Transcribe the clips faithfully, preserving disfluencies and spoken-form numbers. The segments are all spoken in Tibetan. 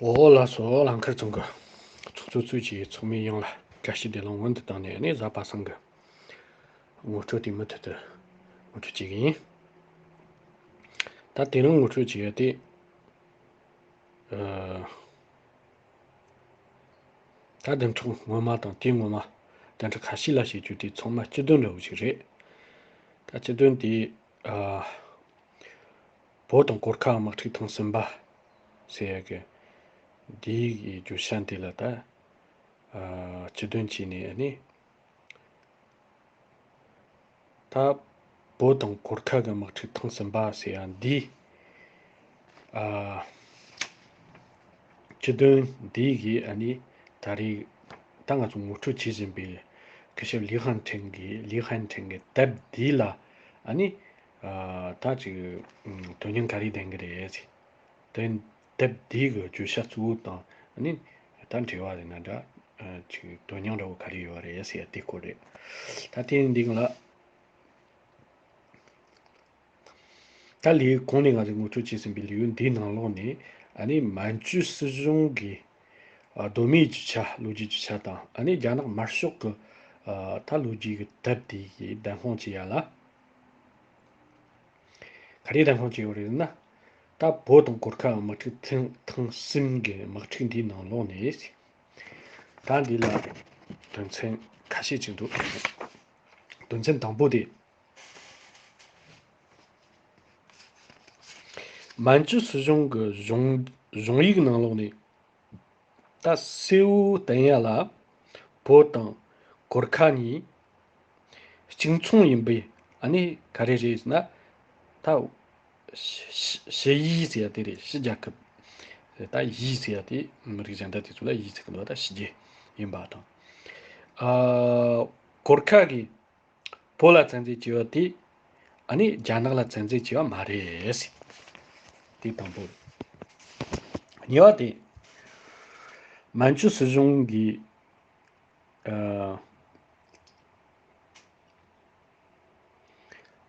འོ་ལགས་སོ། ལང་ཁར་ཚང་གི་ཚོགས་གཙོ་གཙོས་ཀྱི་ཚོགས་མི་ཡོངས་ལ་བཀྲ་ཤིས་བདེ་ལེགས་སྔོན་དུ་བཏང་ནས་ནས་གཟའ་པ་སངས་ཀྱི་ངོ་སྤྲོད་དེ་མུ་མཐུད་དུ་ངོ་སྤྲོད་བྱེད་ཀྱི་ཡིན། ད་དེ་རིང་ངོ་སྤྲོད་བྱེད་ཡ་དེ། ཨ། ད་བདུན་ཕྲག་སྔོན་མ་དང་དེའི་སྔོན་མ་བདུན་ཕྲག་ཁ་ཤས་ལ་བྱེད་རྒྱུ་དེ་ཚང་མ་སྤྱི་དོན་འདྲ་བོ་ཞིག་རེད། ད་སྤྱི་དོན་དེ། ཨ། བོད་དང་གོར་ཁ་དམག་འཁྲུག་ཐེངས་གསུམ་པ་ཟེར་ཡ་གི་འདིའི་བརྗོད་བྱ་འདི་ལ་ད། ཨ། སྤྱི་དོན་བྱས་ནས་ནི། ད་བོད་དང་གོར་ཁ་གི་དམག་འཁྲུག་ཐེངས་གསུམ་པ་ཟེར་ཡ་འདི། ཨ། སྤྱི་དོན་འདི་གི་ཨ་ནི་ད་རེས་ད་ང་ཚོ་ངོ་སྤྲོད་བྱེད་བཞིན་པའི་སྐུ་ཞབས་ལི་ཧན་ཁྲིན་གྱི་ལི་ཧན་ཁྲིན་གྱི་དེབ་འདི་ལ་ཨ་ནི། ཨ། ད་ཅིག་དོན་སྙིང་ག་རེ་ལྡན་གྱི་རེད། དེ་དེབ་འདི་གི་བརྗོད་བྱ་གཙོ་བོ་དང་ནི་ད་འབྲེལ་བ་ཡིན་ན་འདྲ། ཨ། ཅིག་དོན་སྙིང་འདྲ་བོ་ག་རེ་ཡོད་རེད་ཟེར་དེ་སྐོར་རེད། ད་དེ་འདི་ལ་ད་ལས་གོང་ནས་ང་ཚོས་ངོ་སྤྲོད་བྱས་ཟིན་པའི་ལས་ཡུན་འདིའི་ནང་ལོགས་ནས་ཨ་ནི་མན་ཇུ་སྲིད་གཞུང་གི། ཨ། གདོད་མའི་རྒྱུ་ཆ། ལོ་རྒྱུས་རྒྱུ་ཆ་དང་ཨ་ནི་རྒྱ་ནག་དམར་ཤོག་གི། ཨ། ད་ལོ་རྒྱུས་ཀྱི་དེབ་དེ་གི་བདེན་དཔང་བྱེད་ཡ་ལ། ག་རེ་བདེན་དཔང་བྱས་ཡོད་རེད་ཟེར་ན། ད་བོད་དང་གོར་ཁ་དམག་འཁྲུག་ཐེངས་ཐེངས་གསུམ་གྱི་དམག་འཁྲུག་འདིའི་ནང་ལོགས་ནས། ད་འདི་ལ་དོན་ཚན་ཁ་ཤས་ཅིག་འདུག་དོན་ཚན་དང་པོ་དེ། མན་ཇུ་སྲིད་གཞུང་གི་གཞུང་གཞུང་ཡིག་ནང་ལོགས་ནས། ད་གསལ་བོ་བསྟན་ཡ་ལ། བོད་དང་གོར་ཁ་གཉིས་གཅིག་མཚུངས་ཡིན་པའི་ཨ་ནི་ག་རེ་རེད་ཟེར་ན། ད་ཕྱི་ཕྱི་ཕྱི་ཡུལ་ཟེར་ཡ་དེ་རེད། ཕྱི་རྒྱལ་ཁབ། ད་ཡུལ་ཟེར་ཡ་དེ་མི་རིགས་གཞན་དག་དེ་ཚོ་ལ་ཡུལ་ཟེར་གི་འདུག་ད་ཕྱི་རྒྱལ་ཡིན་པ་དང་། ཨ། གོར་ཁ་གིས་བོད་ལ་བཙན་འཛུལ་བྱས་པ་དེ་ཨ་ནི་རྒྱ་ནག་ལ་བཙན་འཛུལ་བྱས་པ་མ་རེད། དེ་དང་པོ། གཉིས་པ་དེ། མན་ཇུ་སྲིད་གཞུང་གིས། ཨ།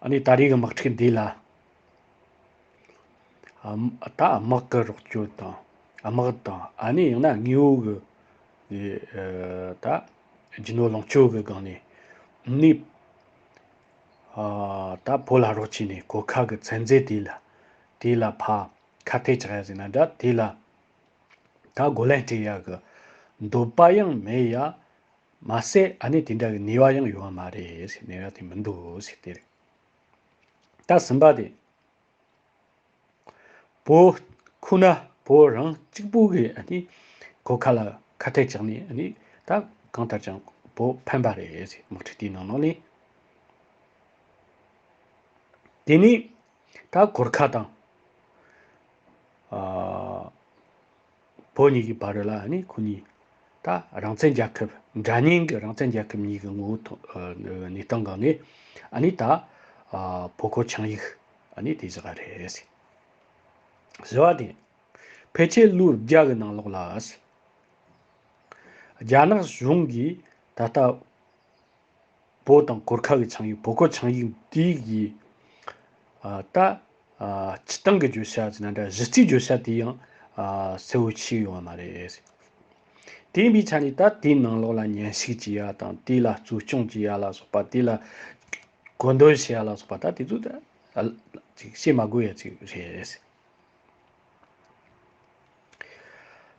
ཨ་ནི་ད་རེས་ཀྱི་དམག་འཁྲུག་འདི་ལ། ཨ། ད་དམག་གི་རོགས་སྐྱོར་དང་། དམག་དང་། ཨ་ནི་ཡང་ན་དངོས་པོ་གི། ཨ། ད་རྒྱུ་ནོར་ལོངས་སྤྱོད་ཀྱི་སྒང་ནས་ནི། ཨ། ད་བོད་ལ་རོགས་བྱས་ནས་གོར་ཁ་གི་བཙན་འཛུལ་དེ་ལ། དེ་ལ་ཕར་ཁ་གཏད་གཅོག་ཡ་ཟེར་ན་འདྲ། དེ་ལ་ད་རྒོལ་ལན་སྤྲད་ཡ་གི་འདོད་པ་ཡང་མེད་ཡ་མ་ཟད། ཨ་ནི་དེ་འདྲ་གི་ནུས་པ་ཡང་ཡོད་པ་མ་རེད་ཟེར། ནུས་པ་དེ་མི་འདུག་ཟེར་དེ་རེད། ད་གསུམ་པ་དེ། བོད་ཁོ་ན་བོད་རང་གཅིག་པུ་གིས་ཨ་ནི་གོར་ཁ་ལ་ཁ་གཏད་བཅག་ནས། ཨ་ནི་ད་གང་ལྟར་ཀྱང་བོད་ཕན་པ་རེད་ཟེར། དམག་འཁྲུག་དེའི་ནང་ནང་ནས། དེ་ནས་ད་གོར་ཁ་དང་། ཨ། བོད་གཉིས་ཀྱི་བར་ལ་ཨ་ནི་ཁོ་གཉིས་ད་རང་བཙན་རྒྱལ་ཁབ། འདྲ་མཉམ་གྱི་རང་བཙན་རྒྱལ་ཁབ་གཉིས་ཀྱི་ངོ་བོ་ཐོག་ཨ། གནས་སྟངས་སྒང་ནས་ཨ་ནི་ད། ཨ། བོད་གོར་ཆིངས་ཡིག་ཨ་ནི་དེ་བཞག་པ་རེད། བཞི་པ་དེ། ཕལ་ཆེར་ལོ་བརྒྱ་གི་ནང་ལོགས་ལ། རྒྱ་ནག་གཞུང་གིས་ད་ལྟ་བོད་དང་གོར་ཁ་གི་ཆིངས་ཡིག་བོད་གོར་ཆིངས་ཡིག་འདི་གི། ཨ། ད། ཨ། སྤྱིར་བཏང་གི་བརྗོད་བྱ་ཟེར་ན་འདྲ། གཞི་རྩའི་བརྗོད་བྱ་དེ་ཡང་། ཨ། གསལ་བོ་ཞིག་ཡོད་པ་མ་རེད། དེ་ཡིན་པའི་ཆ་ནས་ད་དེའི་ནང་ལོགས་ལ་ཉན་ཞིབ་བྱེད་ཡ་དང་། དེ་ལ་གཙོ་སྐྱོང་བྱེད་ཡ་ལ་སོགས་པ། དེ་ལ་གོ་འདོན་བྱེད་ཡ་ལ་སོགས་པ། ད་དེ་ཚོ་ད་ཅིག་བཤད་མ་དགོས་ཡ་ཅིག་རེད།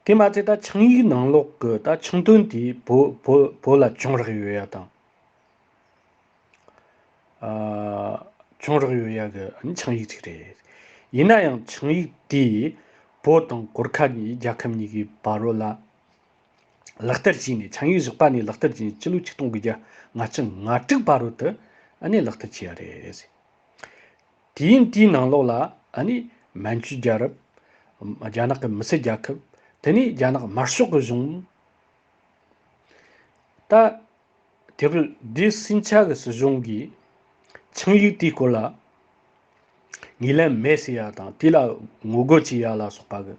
དེ་མ་ཚད་ད་ཆིངས་ཡིག་ནང་ལོགས་ཀྱི་ད་ཆིངས་དོན་དེ་བོད་བོད་བོད་ལ་གྱོང་རག་ཡོད་ཡ་དང་། ཨ། གྱོང་རག་ཡོད་ཡ་གི་ཆིངས་ཡིག་ཅིག་རེད། ཡིན་ན་ཡང་ཆིངས་ཡིག་དེས་བོད་དང་གོར་ཁ་གཉིས། རྒྱལ་ཁབ་གཉིས་ཀྱི་བར་རོ་ལ་ལག་བསྟར་བྱས་ནས། ཆིངས་ཡིག་བཞག་པ་ནས་ལག་བསྟར་བྱས་ནས་སྤྱི་ལོ་ཆིག་སྟོང་དགུ་བརྒྱ་ལྔ་བཅུ་ང་དྲུག་བར་རོ་དུ་ཨ་ནི་ལག་བསྟར་བྱས་ཡ་རེད། དུས་ཡུན་དེའི་ནང་ལོགས་ལ་ཨ་ནི་མན་ཇུ་རྒྱལ་རབས། རྒྱ་ནག་གི་མི་སེར་རྒྱལ་ཁབ། དེ་ནས་རྒྱ་ནག་དམར་ཤོག་གི་གཞུང་། ད་དེ་བས་འདི་སུན་ཆ་གི་སྲིད་གཞུང་གིས་ཆིངས་ཡིག་དེའི་སྐོར་ལ་ངོས་ལེན་མེད་ཟེར་ཡ་དང་། དེ་ལ་ངོ་རྒོལ་བྱེད་ཡ་ལ་སོགས་པ་གི་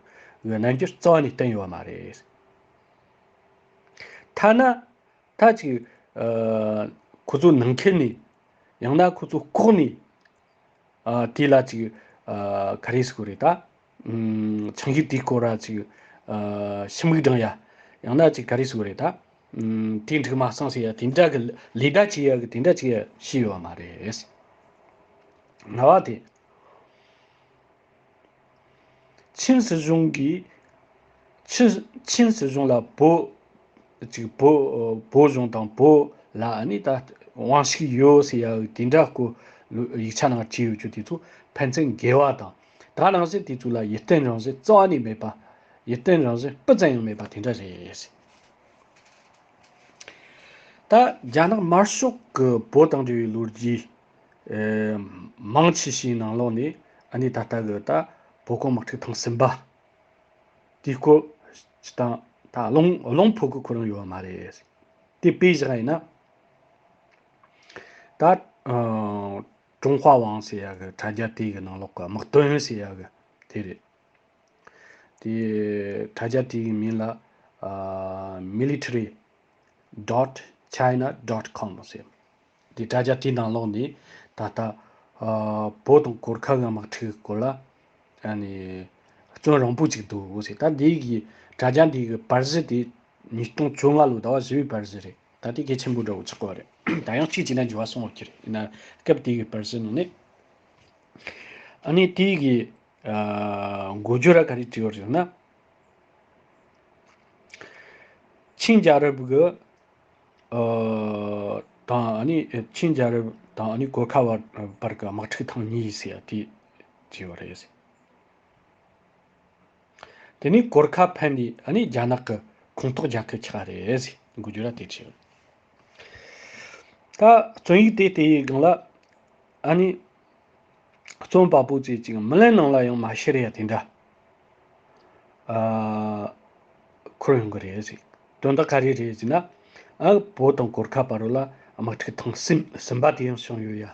གི་རྣམ་འགྱུར་རྩ་བ་ནས་བསྟན་ཡོད་པ་མ་རེད། ཐ་ན་ད་ཅིག་ཨ། ཁོ་ཚོ་ནང་ཁུལ་ནས། ཡང་ན་ཁོ་ཚོ་ལྐོག་ནས། ཨ། དེ་ལ་ཅིག་ཨ། ག་རེ་ཟེར་དགོས་རེད། ད། ཨམ། ཆིངས་ཡིག་དེའི་སྐོར་ལ་ཅིག་ཨ་ཞིབ་མོ་བགྲང་ཡ། ཡང་ན་ཅིག་ག་རེ་ཟེར་དགོས་རེད་ད། ཨུམ། དེ་འགྲིག་མ་སོང་ཟེར་ཡ་དེ་འདྲ་གི་ལས་ཀ་བྱེད་ཡ་གི་དེ་འདྲ་ཅིག་ཡ་ཤེས་ཡོད་མ་རེད། ང་བ་དེ། ཆིན་སྲིད་གཞུང་གིས་ཆི་ཆིན་སྲིད་གཞུང་ལ་བོད་ཅིག་བོད་བོད་གཞུང་དང་བོད་ལ་ཨ་ནི་ད་དབང་ཤུགས་ཡོད་ཟེར་ཡ་དེ་འདྲ་སྐོར་ཡིག་ཆ་ནང་བྲིས་ཡོད་རྒྱུ་དེ་ཚོ་ཕན་ཚུན་འགལ་བ་དང་། ད་ནང་བཞིན་དེ་ཚོ་ལ་ཡིད་བརྟན་རང་བཞིན་རྩ་བ་ནས་མེད་པ། ཡིད་བརྟན་རང་བཞིན་སྤུ་ཙམ་ཡང་མེད་པ་དེ་འདྲ་རེད། ད་རྒྱ་ནག་དམར་ཤོག་གི་བོད་དང་འབྲེལ་བའི་ལོ་རྒྱུས་ཨེ་མང་ཆེ་ཤོས་ནང་ལོགས་ནས་ཨ་ནི་ད་ལྟ་གི་ད་བོད་ཁོངས་དམག་འཁྲུག་ཐེངས་གསུམ་པ་དེའི་སྐོར་དང་ད་རླུང་རླུང་ཕོག་གི་ཁོ་རང་ཡོད་པ་མ་རེད། དེ་དཔེ་བཞག་ཡིན་ན། ད་ཨ་ཀྲུང་ཧྭ་网ཟེར་ཡ་གི་དྲ་རྒྱ་དེ་གི་ནང་ལོགས་གི་དམག་དོན་ཟེར་ཡ་གི་དེ་རེད། དེ་དྲ་རྒྱ་དེ་གི་མིང་ལ་ཨ་military dot china dot com ཟེར། དེ་དྲ་རྒྱ་དེའི་ནང་ལོགས་ནས་ད་ལྟ་ཨ་བོད་དང་གོར་ཁ་གི་དམག་འཁྲུག་གི་སྐོར་ལ་ཨ་ནི་རྩོམ་རིང་པོ་ཅིག་འདུག་ཟེར། ད་འདི་གི་དྲ་རྒྱ་འདི་གི་པར་གཞི་དེ་ཉིས་སྟོང་བཅོ་ལྔ་ལོའི་ཟླ་བ་བཞི་པའི་པར་གཞི་རེད། ད་དེ་གལ་ཆེན་པོ་འདྲ་བོ་ཆགས་པ་རེད། ད་ཡང་གཅིག་བྱས་ན་འགྱུར་བ་སོང་བ་ཁྱེར་ཡིན་ན་སྐབས་དེ་གི་པར་གཞི་ནང་ནས་ཨ་ནི་དེ་གི་ཨ་འགོ་བརྗོད་ར་ག་རེ་བྲིས་ཡོད་རེད་ཟེར་ན། ཆིན་རྒྱལ་རབས་ཀྱི་ཨ་དང་ཨ་ནི་ཆིན་རྒྱལ་རབས་དང་ཨ་ནི་གོར་ཁ་བར་བར་གྱི་དམག་འཁྲུག་ཐེངས་གཉིས་ཟེར་ཡ་དེ་བྲིས་ཡོད་རེད། དེ་ནས་གོར་ཁ་ཕན་ནས་ཨ་ནི་རྒྱ་ནག་གི་ཁོངས་གཏོགས་རྒྱལ་ཁབ་ཆགས་རེད་ཟེར་འགོ་བརྗོད་ར་དེ་བྲིས་ཡོད། ད་རྩོམ་ཡིག་དེ་དེ་ཡི་སྒང་ལ་ཨ་ནི་རྩོམ་པ་པོ་ཚོས་ཅིག་མི་ལན་ནང་ལ་ཡང་མ་བཤད་ཡ་དེ་འདྲ་ཨ་འཁོར་ཡོང་གི་རེད་ཟེར། དོན་དག་ག་རེ་རེད་ཟེར་ན། ཨ་བོད་དང་གོར་ཁ་བར་ལ་དམག་འཁྲུག་ཐེངས་གསུམ་གསུམ་པ་དེ་ཡང་བྱུང་ཡོད་ཡ།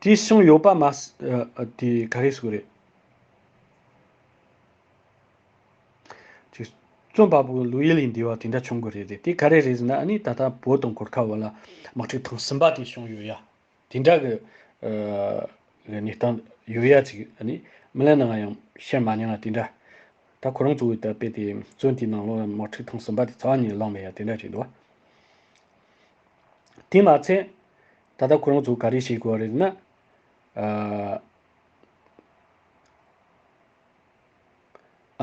དེ་བྱུང་ཡོད་པ་མ་ཟད་དེ་ག་རེ་ཟེར་དགོས་རེད། ཅིག་རྩོམ་པ་པོའི་ལོ་ཡུལ་ལས་འདས་པ་དེ་འདྲ་བྱུང་གི་རེད་དེ། དེ་ག་རེ་རེད་ཟེར་ན་ཨ་ནི་ད་ལྟ་བོད་དང་གོར་ཁ་བར་ལ་དམག་འཁྲུག་ཐེངས་གསུམ་པ་དེ་བྱུང་ཡོད་ཡ། དེ་འདྲ་གི་ཨ་གནས་སྟངས་ཡོད་ཡ་ཅིག་ཨ་ནི་མི་ལན་ནང་ཡང་བཤད་མ་མྱོང་ཡ་དེ་འདྲ། ད་ཁོ་རང་ཚོ་གི་ད་དཔེ་དེ་རྩོམ་དེའི་ནང་ལོགས་དམག་འཁྲུག་ཐེངས་གསུམ་པ་དེ་རྩ་བ་ནས་བླངས་མེད་ཡ་དེ་འདྲ་ཅིག་འདུག་བ། དེ་མ་ཚད་ད་ལྟ་ཁོ་རང་ཚོ་ག་རེ་བྱེད་དགོས་རེད་ན། ཨ་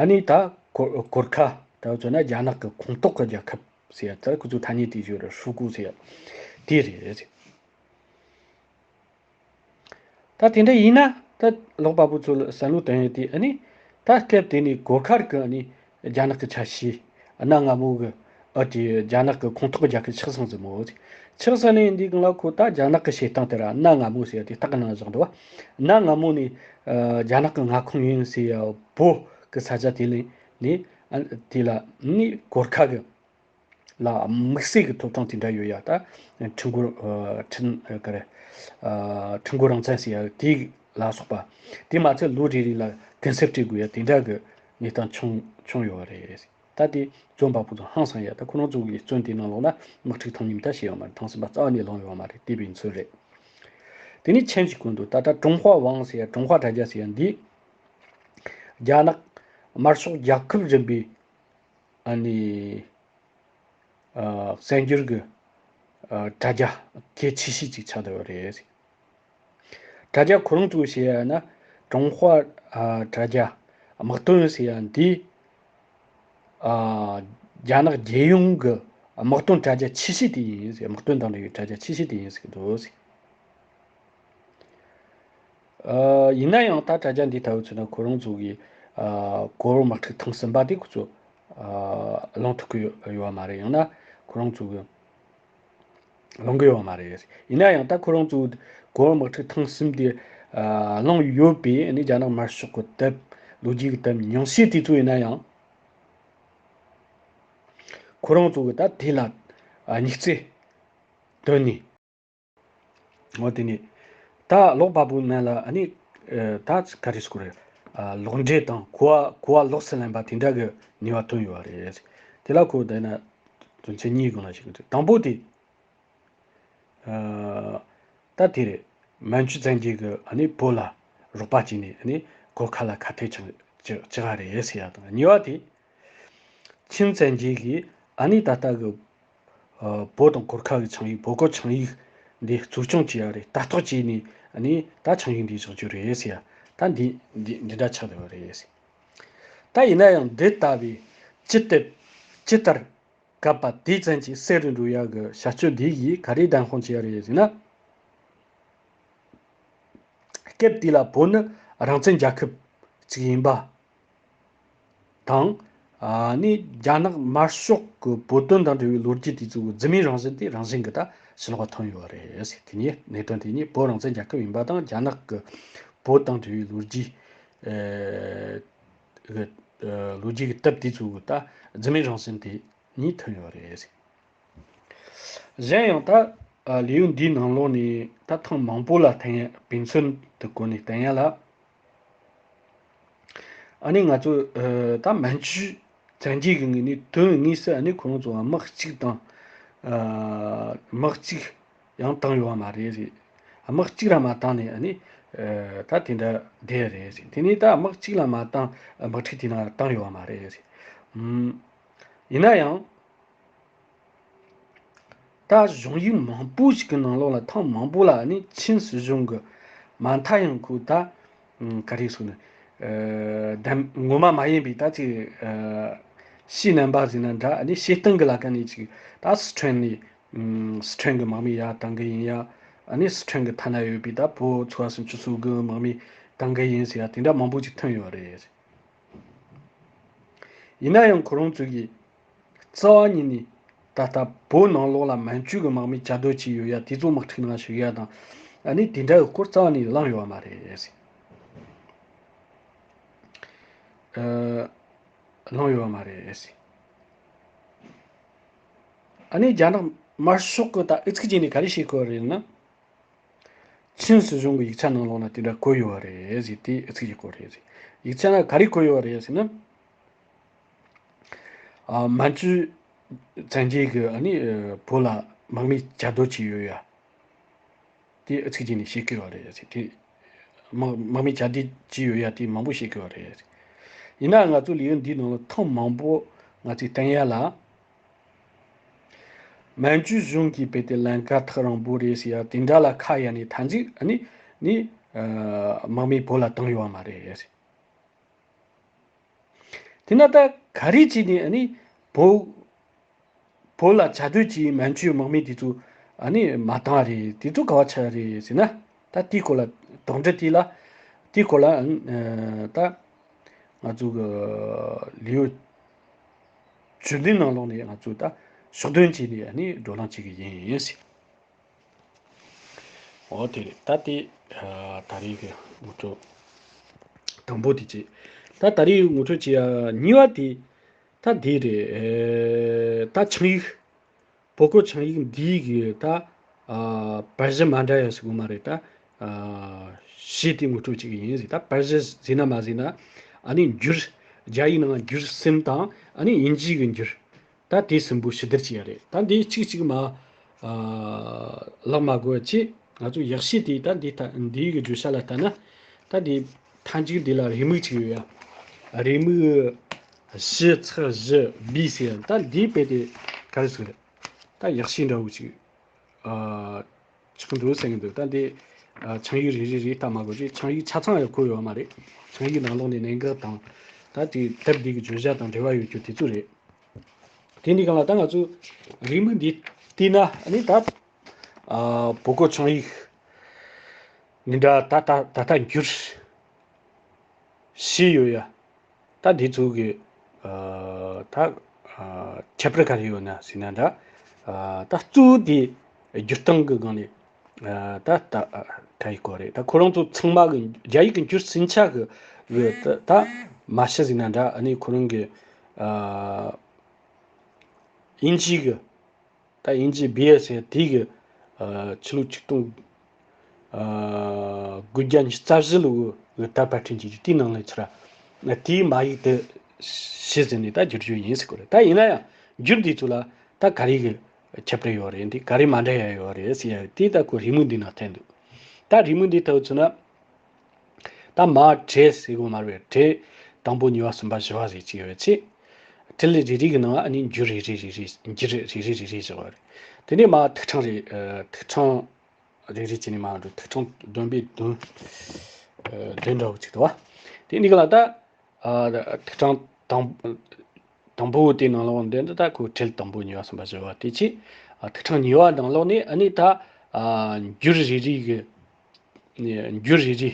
ཨ་ནི་ད་གོར་གོར་ཁ་ད་བརྗོད་ན་རྒྱ་ནག་གི་ཁོངས་གཏོགས་ཀྱི་རྒྱལ་ཁབ་ཟེར་ཡ། ད་ཁོ་ཚོ་ཐ་སྙད་དེ་བརྗོད་ར་ཧྲུའུ་ཀུའུ་ཟེར་ཡ་དེ་རེད། ད་དེ་འདྲ་ཡིན་ན་ད་ཀློག་པ་པོ་ཚོ་ལ་བསམ་བློ་བཏང་ཡས་དེ་ཨ་ནི་ད་སྐབས་དེ་ནས་གོར་ཁ་གི་ཨ་ནི་རྒྱ་ནག་གི་ཆ་ཤས་གནའ་སྔ་མོ་གི་ཨ་དེ་རྒྱ་ནག་གི་ཁོངས་གཏོགས་རྒྱལ་ཁབ་ཆགས་སོང་ཟེར་མོད། ཆགས་ས་ནས་འདི་གང་ལ་ཁོ་ད་རྒྱ་ནག་གི་བྱེད་སྟངས་དེ་ར་གནའ་སྔ་མོ་ཟེར་ཡ་དེ་རྟགས་ཀྱི་ནང་བཞག་འདུག་བ། གནའ་སྔ་མོ་ནས་ཨ་རྒྱ་ནག་གི་མངའ་ཁོངས་ཡིན་ཟེར་ཡ་བོད་གི་ས་ཆ་དེ་ལ་ནས་ཨ་དེ་ལ་ནི་གོར་ཁ་གི་ལ་དམིགས་བསལ་གྱི་ཐོབ་ཐང་དེ་འདྲ་ཡོད་ཡ། ད་ཁྲི་མགོ་ཨ་ཁྲི་ཨ་ག་རེ་ཨ་ཁྲི་མགོ་རང་བཙན་ཟེར་ཡ་དེ་ལ་སོགས་པ། དེ་མ་ཚད་ལོ་རེ་རེ་ལ་གུན་གསབ་སྤྲད་དགོས་ཡ་དེ་འདྲ་གི་གནས་སྟངས་བྱུང་བྱུང་ཡོད་རེད། ད་དེ་རྩོམ་པ་པོ་ཚོ་ཧང་སང་ཡ། ད་ཁོ་རང་ཚོ་གི་རྩོམ་དེའི་ནང་ལོགས་ན་དམག་འཁྲུག་ཐེངས་གཉིས་མ་གཏོགས་བྱས་ཡོད་མ་རེད། ཐེངས་གསུམ་པ་རྩ་བ་ནས་བླངས་ཡོད་མ་རེད། དེ་བས་ཚོད་རེད། དེ་ནས་མཆན་ཞིག་བཀོད་འདུག་ད་ལྟ་ཀྲུང་ཧྭ网ཟེར་ཡ་ཀྲུང་ཧྭ་དྲ་རྒྱ་ཟེར་ཡ་འདི་རྒྱ་ནག་དམར་ཤོག་རྒྱལ་ཁབ་རིམ་པའི་ཨ་ནི་ཨ་གསར་འགྱུར་གྱི་ཨ་དྲ་རྒྱ་གལ་ཆེ་ཤོས་ཅིག་ཆགས་བསྡད་ཡོད་རེད། དྲ་རྒྱ་ཁོ་རང་ཚོས་བཤད་ཡ་ན་ཀྲུང་ཧྭ་ཨ་དྲ་རྒྱ་དམག་དོན་ཟེར་ཡ་འདི་ཨ་རྒྱ་ནག་རྒྱལ་ཡོངས་ཀྱི་དམག་དོན་དྲ་རྒྱ་ཆེ་ཤོས་དེ་ཡིན་ཟེར། དམག་དོན་དང་འབྲེལ་བའི་དྲ་རྒྱ་ཆེ་ཤོས་དེ་ཡིན་ཟེར་གྱི་འདུག་ཟེར། ཨ་ཡིན་ན་ཡང་ད་དྲ་རྒྱ་འདི་ལྟ་བུ་ཚོ་ན་ཁོ་རང་ཚོ་གི་ཨ་གོ་བོ་དམག་འཁྲུག་ཐེངས་གསུམ་པ་དེ་ཁོ་ཚོ་ཨ་ལོང་ཐུབ་ཀྱི་ཡོད་ཡོད་པ་མ་རེད། ཡང་ན་ཁོ་རང་ཚོ་གི་ལོང་གི་ཡོད་པ་མ་རེད། ཡིན་ན་ཡང་ད་ཁོ་རང་ཚོ་གོ་བོ་དམག་འཁྲུག་ཐེངས་གསུམ་དེ་ཨ་ལོང་ཡོད་པའི་ཨ་ནི་རྒྱ་ནག་དམར་ཤོག་གི་དེབ་ལོ་རྒྱུས་ཀྱི་དེབ་ཉུང་ཤས་དེ་ཚོ་ཡིན་ན་ཡང་ཁོ་རང་ཚོ་གི་ད་དེ་ལ་ཨ་དམིགས་བསལ་བཏོན་ནས། འོ་དེ་ནས་ད་ཀློག་པ་པོའི་ནང་ལ་ཨ་ནི་ཨ་ད་ག་རེ་ཟེར་དགོས་རེད། ཨ་ལོག་འགྲེལ་དང་གོ་བ་གོ་བ་ལོགས་སུ་ལེན་པ་དེ་འདྲ་གི་ནུས་པ་བཏོན་ཡོད་རེད། དེ་ལ་ཁོ་བསྡད་ན་དོན་ཚན་གཉིས་སྒང་ལ་ཞིག་འདུག་དང་པོ་དེ་ཨ་ད་དེ་རེད། མན་ཇུ་བཙན་རྒྱལ་གྱིས་ཨ་ནི་བོད་ལ་རོགས་པ་བྱས་ནས་ཨ་ནི་གོར་ཁ་ལ་ཁ་གཏད་བཅག་ ཅི་ཅི་ག་རེད་ཟེར་ཡ་དང་། གཉིས་པ་དེ་ཆིན་བཙན་རྒྱལ་གྱིས་ཨ་ནི་ད་ལྟ་གི་ཨ་བོད་དང་གོར་ཁ་གི་ཆིངས་ཡིག་བོད་གོ་ཆིངས་ཡིག་འདི་གཙོ་སྐྱོང་བྱེད་ཡ་རེད། ལྟ་རྟོག་བྱས་ནས་ཨ་ནི་ད་ཆིངས་ཡིག་འདི་བཞག་རྒྱུ་རེད་ཟེར་ཡ། ད་འདི་འདི་འདི་འདྲ་ཆགས་བསྡད་པ་རེད་ཟེར། ད་ཡིན་ན་ཡང་འདི་ལྟ་བུའི་ཇི་ལྟར་ཇི་ལྟར་བཀབ་པ་དེ་ཙམ་གྱིས་གསལ་རུ་འགྲོ་ཡ་གི་བྱ་སྤྱོད་འདི་ཡིས་ག་རེ་བདེན་དཔང་བྱེད་ཡ་རེད་ཟེར་ན། སྐབས་དེ་ལ་བོད་ནི་རང་བཙན་རྒྱལ་ཁབ་ཅིག་ཡིན་པ་དང་། ཨ་ནི་རྒྱ་ནག་དམར་ཤོག་གི་བོད་དོན་དང་འབྲེལ་བའི་ལོ་རྒྱུས་དེ་ཚོ་གི་རྫུན་མའི་རང་བཞིན་དེ་རང་བཞིན་གྱི་ད་ཕྱི་ལོགས་ཐོན་ཡོད་རེད་ཟེར། དེ་ནས་གནད་དོན་དེ་ནས་བོད་རང་བཙན་རྒྱལ་ཁབ་ཡིན་པ་དང་རྒྱ་ནག་གི་བོད་དང་འབྲེལ་བའི་ལོ་རྒྱུས་ཨེ་གི་ཨེ་ལོ་རྒྱུས་ཀྱི་དེབ་དེ་ཚོ་གི་ད་རྫུན་མའི་རང་བཞིན་དེ་གཉིས་ཐོན་ཡོད་རེད། གཞན་ཡང་ད་ལེའུ་འདིའི་ནང་ལོགས་ནས་ད་ཐེངས་མང་པོ་ལ་བསྟན་ཡ། དཔེ་མཚོན་དུ་བཀོད་ནས་བསྟན་ཡ་ལ། ཨ་ནི་ང་ཚོ་ད་མན་ཇུ་བཙན་རྒྱལ་གྱི་ངོས་ནས་དོན་དངོས་སུ་ཨ་ནི་ཁོ་རང་ཚོ་དམག་གཅིག་དང་དམག་གཅིག་ཡང་བཏང་ཡོད་པ་མ་རེད། དམག་གཅིག་ལ་མ་བཏང་ནས་ཨ་ནི་ད་དེ་འདྲ་བསྡད་རེད། དེ་ནས་ད་དམག་གཅིག་ལ་མ་བཏང་དམག་འཁྲུག་དེ་ནང་བཏང་ཡོད་པ་མ་རེད། ཡིན་ན་ཡང་། ད་གཞུང་ཡིག་མང་པོ་ཞིག་གི་ནང་ལོགས་ལ་ཐེངས་མང་པོ་ལ་ནི་ཆིན་སྲིད་གཞུང་གི་མ་མཐའ་ཡང་ཁོ་ད་ག་རེ་ཟེར་ན། ཨ་ངོ་མ་མ་ཡིན་པའི་ད་ཅིག་ཕྱིའི་རྣམ་པ་ཟེར་ན་འདྲ། ཨ་ནི་བྱེད་སྟངས་ཀྱི་ལ་ཁ་ནས་ཅིག་ད་སི་ཁྲོན་ནས་སི་ཁྲོན་གྱི་དམག་མི་ཡར་བཏང་གི་ཡིན་ཡ། ཨ་ནི་སི་ཁྲོན་གྱི་མཐའ་ན་ཡོད་པའི་ད་བོད་ཚོ་བ་སུམ་ཅུ་སོ་དགུ་དམག་མི་བཏང་གི་ཡིན་ཟེར་ཡ་དེ་འདྲ་མང་པོ་ཅིག་ཐོན་ཡོད་རེད། ཡིན་ན་ཡང་ཁོ་རང་ཚོ་གིས་རྩ་བ་ཉིད་ནས་ད་ལྟ་བོད་ནང་ལོགས་ལ་མན་ཇུ་གི་དམག་མི་བཅའ་སྡོད་བྱས་ཡོད་ཡ། དེ་ཚོ་དམག་འཁྲུག་ནང་ཞུགས་ཡ་དང་། ཨ་ནི་དེ་འདྲ་གི་སྐོར་རྩ་བ་ནས་གླེང་ཡོད་པ་མ་རེད། ཨ་གླེང་ཡོད་པ་མ་རེད། ཨ་ནི་རྒྱ་ནག་དམར་ཤོག་གི་ད་ཨི་ཚིག་ཅིག་ནས་ག་རེ་བཤད་གོ་རེད་ན། ཆིན་སྲིད་གཞུང་གི་ཡིག་ཆ་ནང་ལོགས་ན་དེ་འདྲ་བཀོད་ཡོད་པ་རེད་ཟེར། དེ་ཨི་ཚིག་ཅིག་བཀོད་རེད་ཟེར། ཡིག་ཆ་ན་ག་རེ་བཀོད་ཡོད་པ་རེད་ཟེར་ན། ཨ་མན་ཇུ་བཙན་རྒྱལ་གྱི་ཨ་ནི་བོད་ལ་དམག་མི་བཅའ་སྡོད་བྱས་ཡོད་ཡ། དེ་ཨི་ཚིག་ཅིག་ནས་བཤད་ཀྱི་ཡོད་རེད་ཟེར། དེ་དམག་དམག་མི་བཅའ་སྡོད་བྱས་ཡོད་ཡ་དེ་མང་པོ་བཤད་ཀྱི་ཡོད་རེད་ཟེར། ཡིན་ན་ང་ཚོ་ལེའུ་འདིའི་ནང་ལ་ཐེངས་མང་པོ་ང་ཚོས་བསྟན་ཡ་ལ། མན་ཇུ་གཞུང་གིས་རྦད་དེ་ལན་ཁ་ཐག་རིང་པོ་རེད་ཟེར་ཡ་དེ་འདྲ་ལ་ཁ་གཡར་ནས་མཐའ་མཇུག་ཨ་ནི་ནི་ཨ་དམག་མི་བོད་ལ་བཏང་ཡོད་པ་མ་རེད། དེ་ན་ད་ག་རེ་བྱས་ནས་ཨ་ནི་བོད་བོད་ལ་བཅའ་སྡོད་ཀྱི་མན་ཇུའི་དམག་མི་དེ་ཚོ་ཨ་ནི་མ་བཏང་རེད། དེ་ཚོ་ག་བ་ཆགས་རེད་ཟེར་ན། ད་དེའི་སྐོར་ལ་དོགས་འདྲི་དེ་ལ་དེའི་སྐོར་ལ་ཨ་ད་ང་ཚོ་གི་ལེའུ་བཅུ་བདུན་ནང་ལོགས་ནས་ང་ཚོ་ད་ཕྱོགས་སྟོན་བྱས་ནས་ཨ་ནི་བགྲོ་གླེང་བྱེད་ཀྱི་ཡིན་ཟེར། འོ་དེ་རེད། ད་དེ་ཨ་ད་རེས་ཀྱི་ངོ་སྤྲོད་དང་པོ་དེ་བྱས། ད་ད་རེས་ངོ་སྤྲོད་བྱེད་ཡ་གཉིས་པ་དེ་ད་འདི་རེད། ཨེ་ད་ཆིངས་ཡིག་བོད་གོ་ཆིངས་ཡིག་འདིའི་གི་ད་ཨ་པར་གཞི་མ་འདྲ་ཡ་ཟེར་གོ་མ་རེད། ད་ཨ་ཤེས་ཏེ་ངོ་སྤྲོད་བྱེད་ཀྱི་ཡིན་ཟེར། ད་པར་གཞི་ཟེར་ན་མ་ཟེར་ན་ཨ་ནི་འགྱུར། རྒྱ་ཡིག་ནང་འགྱུར་གསུམ་དང་ཨ་ནི་དབྱིན་ཇིའི་གི་འགྱུར། ད་དེ་གསུམ་པོ་ཕྱི་བསྡུར་བྱེད་ཡ་རེད། ད་འདི་གཅིག་གཅིག་མ་ཨ་ལག་མ་དགོས་ཅི། ང་ཚོ་ཡག་ཤོས་དེ་ད་འདི་ད་འདིའི་གི་བརྗོད་བྱ་ལ་ལྟ་ན། ད་འདི་མཐའ་མཇུག་འདི་ལ་རེའུ་མིག་ཅིག་ཡོད་ཡ། རེའུ་མིག་བཞི་ཚེག་བཞི་བི་ཟེར་ཡ། ད་འདིའི་དཔེ་དེ་ག་རེ་ཟེར། ད་ཡག་ཤོས་འདྲ་བོ་ཅིག་ཨ་ཆགས་འདུག་ཟེར་གི་འདུག། ད་འདི་ཨ་ཆིངས་ཡིག་རེ་རེ་རེ་ལྟ་མ་དགོས་ཅི། ཆིངས་ཡིག་ཆ་ཚང་ཡང་བཀོད་ཡོད་མ་རེད། ཆིངས་ཡིག་ནང་ལོགས་ནས་གནད་འགག་དང་། ད་དེ་དེབ་འདི་གི་བརྗོད་བྱ་དང་འབྲེལ་བ་ཡོད་རྒྱུ་དེ་ཚོ་རེད། དེ་འདི་གང་ལ་ད་ང་ཚོ་རེའུ་མིག་འདི་བལྟས་ན་ཨ་ནི་ད་ཨ་བོད་གོ་ཆིངས་ཡིག་འདི་འདྲ་ད་ད་ད་ལྟ་འགྱུར་བྱས་ཡོད་ཡ། ད་འདི་ཚོ་གི་ཨ་ད་ཨ་ཁྱད་པར་ག་རེ་ཡོད་ན་ཟེར་ན་འདྲ། ཨ་ད་གཙོ་བོ་དེ་འགྱུར་སྟངས་གི་སྒང་ནས་ཨ་ད་ད་ཨ་ག་ཡི་སྐོར་རེད། ད་ཁོ་རང་ཚོ་ཚང་མ་གི་རྒྱ་ཡིག་གི་འགྱུར་ཟིན་ཆ་གི་གི་ད་ད་མ་ཤི་ཟེར་ན་འདྲ། ཨ་ནི་ཁོ་རང་གི་ཨ་དབྱིན་ཇི་གི་ད་དབྱིན་ཇི་བི་ཨེ་ཟེར་དེ་གི་ཨ་ཕྱི་ལོ་ཆིག་སྟོང་ཨ་དགུ་བརྒྱ་ཉི་ཤུ་རྩ་བཞི་ལོ་གི་ད་པར་སྐྲུན་བྱེད་རྒྱུ་དེའི་ནང་ལ་ཚུར་དེའི་མ་ཡིག་དེ་ཤེས་ཟིན་ནས་ད་བསྒྱུར་རྒྱུ་ཡིན་ཟེར་གོ་རེད། ད་ཡིན་ན་ཡང་འགྱུར་འདི་ཚོ་ལ་ད་ག་རེ་གི་ཁྱད་པར་ཡོད་རེད། འདི་ག་རེ་མ་འདྲ་ཡ་ཡོད་རེད་ཟེར་ཡ་དེ་ད་ཁོ་རེའུ་མིག་འདི་ནང་ཐོན་འདུག། ད་རེའུ་མིག་འདི་ལྟ་བུ་ཚོ་ན། ད་མ་བྲེ་ཟེར་གོ་མ་རེད། བྲེ་ དང་པོ་གཉིས་པ་གསུམ་པ་བཞི་པ་ཟེར་གྱི་ཡོད་ཚེ། ཁྲིད་རེ་རེ་གི་ནང་ཨ་ནི་འགྱུར་རེ་རེ་རེ་རེ་འགྱུར་རེ་རེ་རེ་རེ་བཞག་པ་རེད། དེ་ནས་མ་ཐིག་ཕྲེང་རེ་ཨ་ཐིག་ཕྲེང་རེ་རེ་བྱས་ནས་མ་འགྲོ་ཐིག་ཕྲེང་བདུན་པའི་བདུན་ཨ་བདུན་འདྲ་བོ་ཅིག་འདུག་བ། དེ་ནི་ག་ལ་ད་ཨ་ཐིག་ཕྲེང་དང་དང་པོ་དེ་ནང་ལོགས་འདི་འདི་ད་ཁོ་ཁྲིད་དང་པོ་གཉིས་པ་གསུམ་པ་བཞི་པ་དེ་ཅི་ཨ་ཐིག་ཕྲེང་གཉིས་པ་ནང་ལོགས་ནས་ཨ་ནི་ད་ཨ་འགྱུར་རེ་རེ་གི་འགྱུར་རེ་རེ་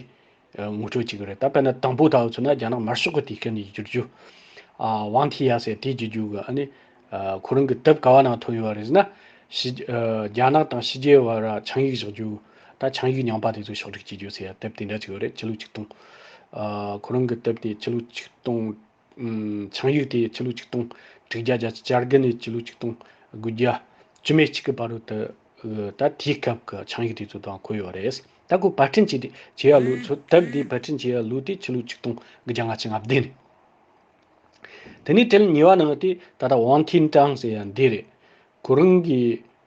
ངོ་སྤྲོད་བྱེད་ཀྱི་རེད། ད་དཔེར་ན་དང་པོ་ད་བོ་མཚོན་ན་རྒྱ་ནག་དམར་ཤོག་གི་དུས་སྐབས་ནས་བསྒྱུར་རྒྱུ། ཨ་ཝང་ཐི་ཡ་ཟེར་དེ་བསྒྱུར་རྒྱུ་གི་ཨ་ནི་ཨ་ཁོ་རང་གི་དེབ་ག་བ་ནང་ཐོན་ཡོད་པ་རེད་ཟེར་ན། ཕྱི་ཨ་རྒྱ་ནག་དང་ཕྱི་རྒྱལ་བར་ཆིངས་ཡིག་བཞག་རྒྱུ། ད་ཆིངས་ཡིག་རྙིང་པ་དེ་ཚོ་ཕྱོགས་སྒྲིག་བྱེད་རྒྱུ་ཟེར་ཡ་དེབ་དེ་འདྲ་ཅིག་ཡོད་རེད། ཕྱི་ལོ་ཆིག་སྟོང་ཨ་ཁོ་རང་གི་དེབ་དེ་ཕྱི་ལོ་ཆིག་སྟོང་ཨུམ་ཆིངས་ཡིག་དེ་ཕྱི་ལོ་ཆིག་སྟོང་དྲུག་བརྒྱ་བརྒྱད་ཅུ་གྱ་དགུ་ནས་ཕྱི་ལོ་ཆིག་སྟོང་དགུ་བརྒྱ་བཅུ་མེད་གཅིག་གི་བར་དུ་ད་ད་དེའི་སྐབས་ཀྱི་ཆིངས་ཡིག་དེ་ཚོ་དང་གོ་ཡོད་རེད། ད་ཁོ་པར་སྐྲུན་བྱས་ཏེ་བྱེད་ཡ་ལོ་ཚོ་དེབ་འདི་པར་སྐྲུན་བྱེད་ཡ་ལོ་དེ་ཕྱི་ལོ་ཆིག་སྟོང་དགུ་བརྒྱ་ལྔ་བཅུ་ང་བདུན་རེད། དེ་ནས་དེབ་གཉིས་པ་ནང་དེ་ད་ལྟ་ཝང་ཐིན་ཀྲང་ཟེར་ཡ་འདི་རེད། ཁོ་རང་གི་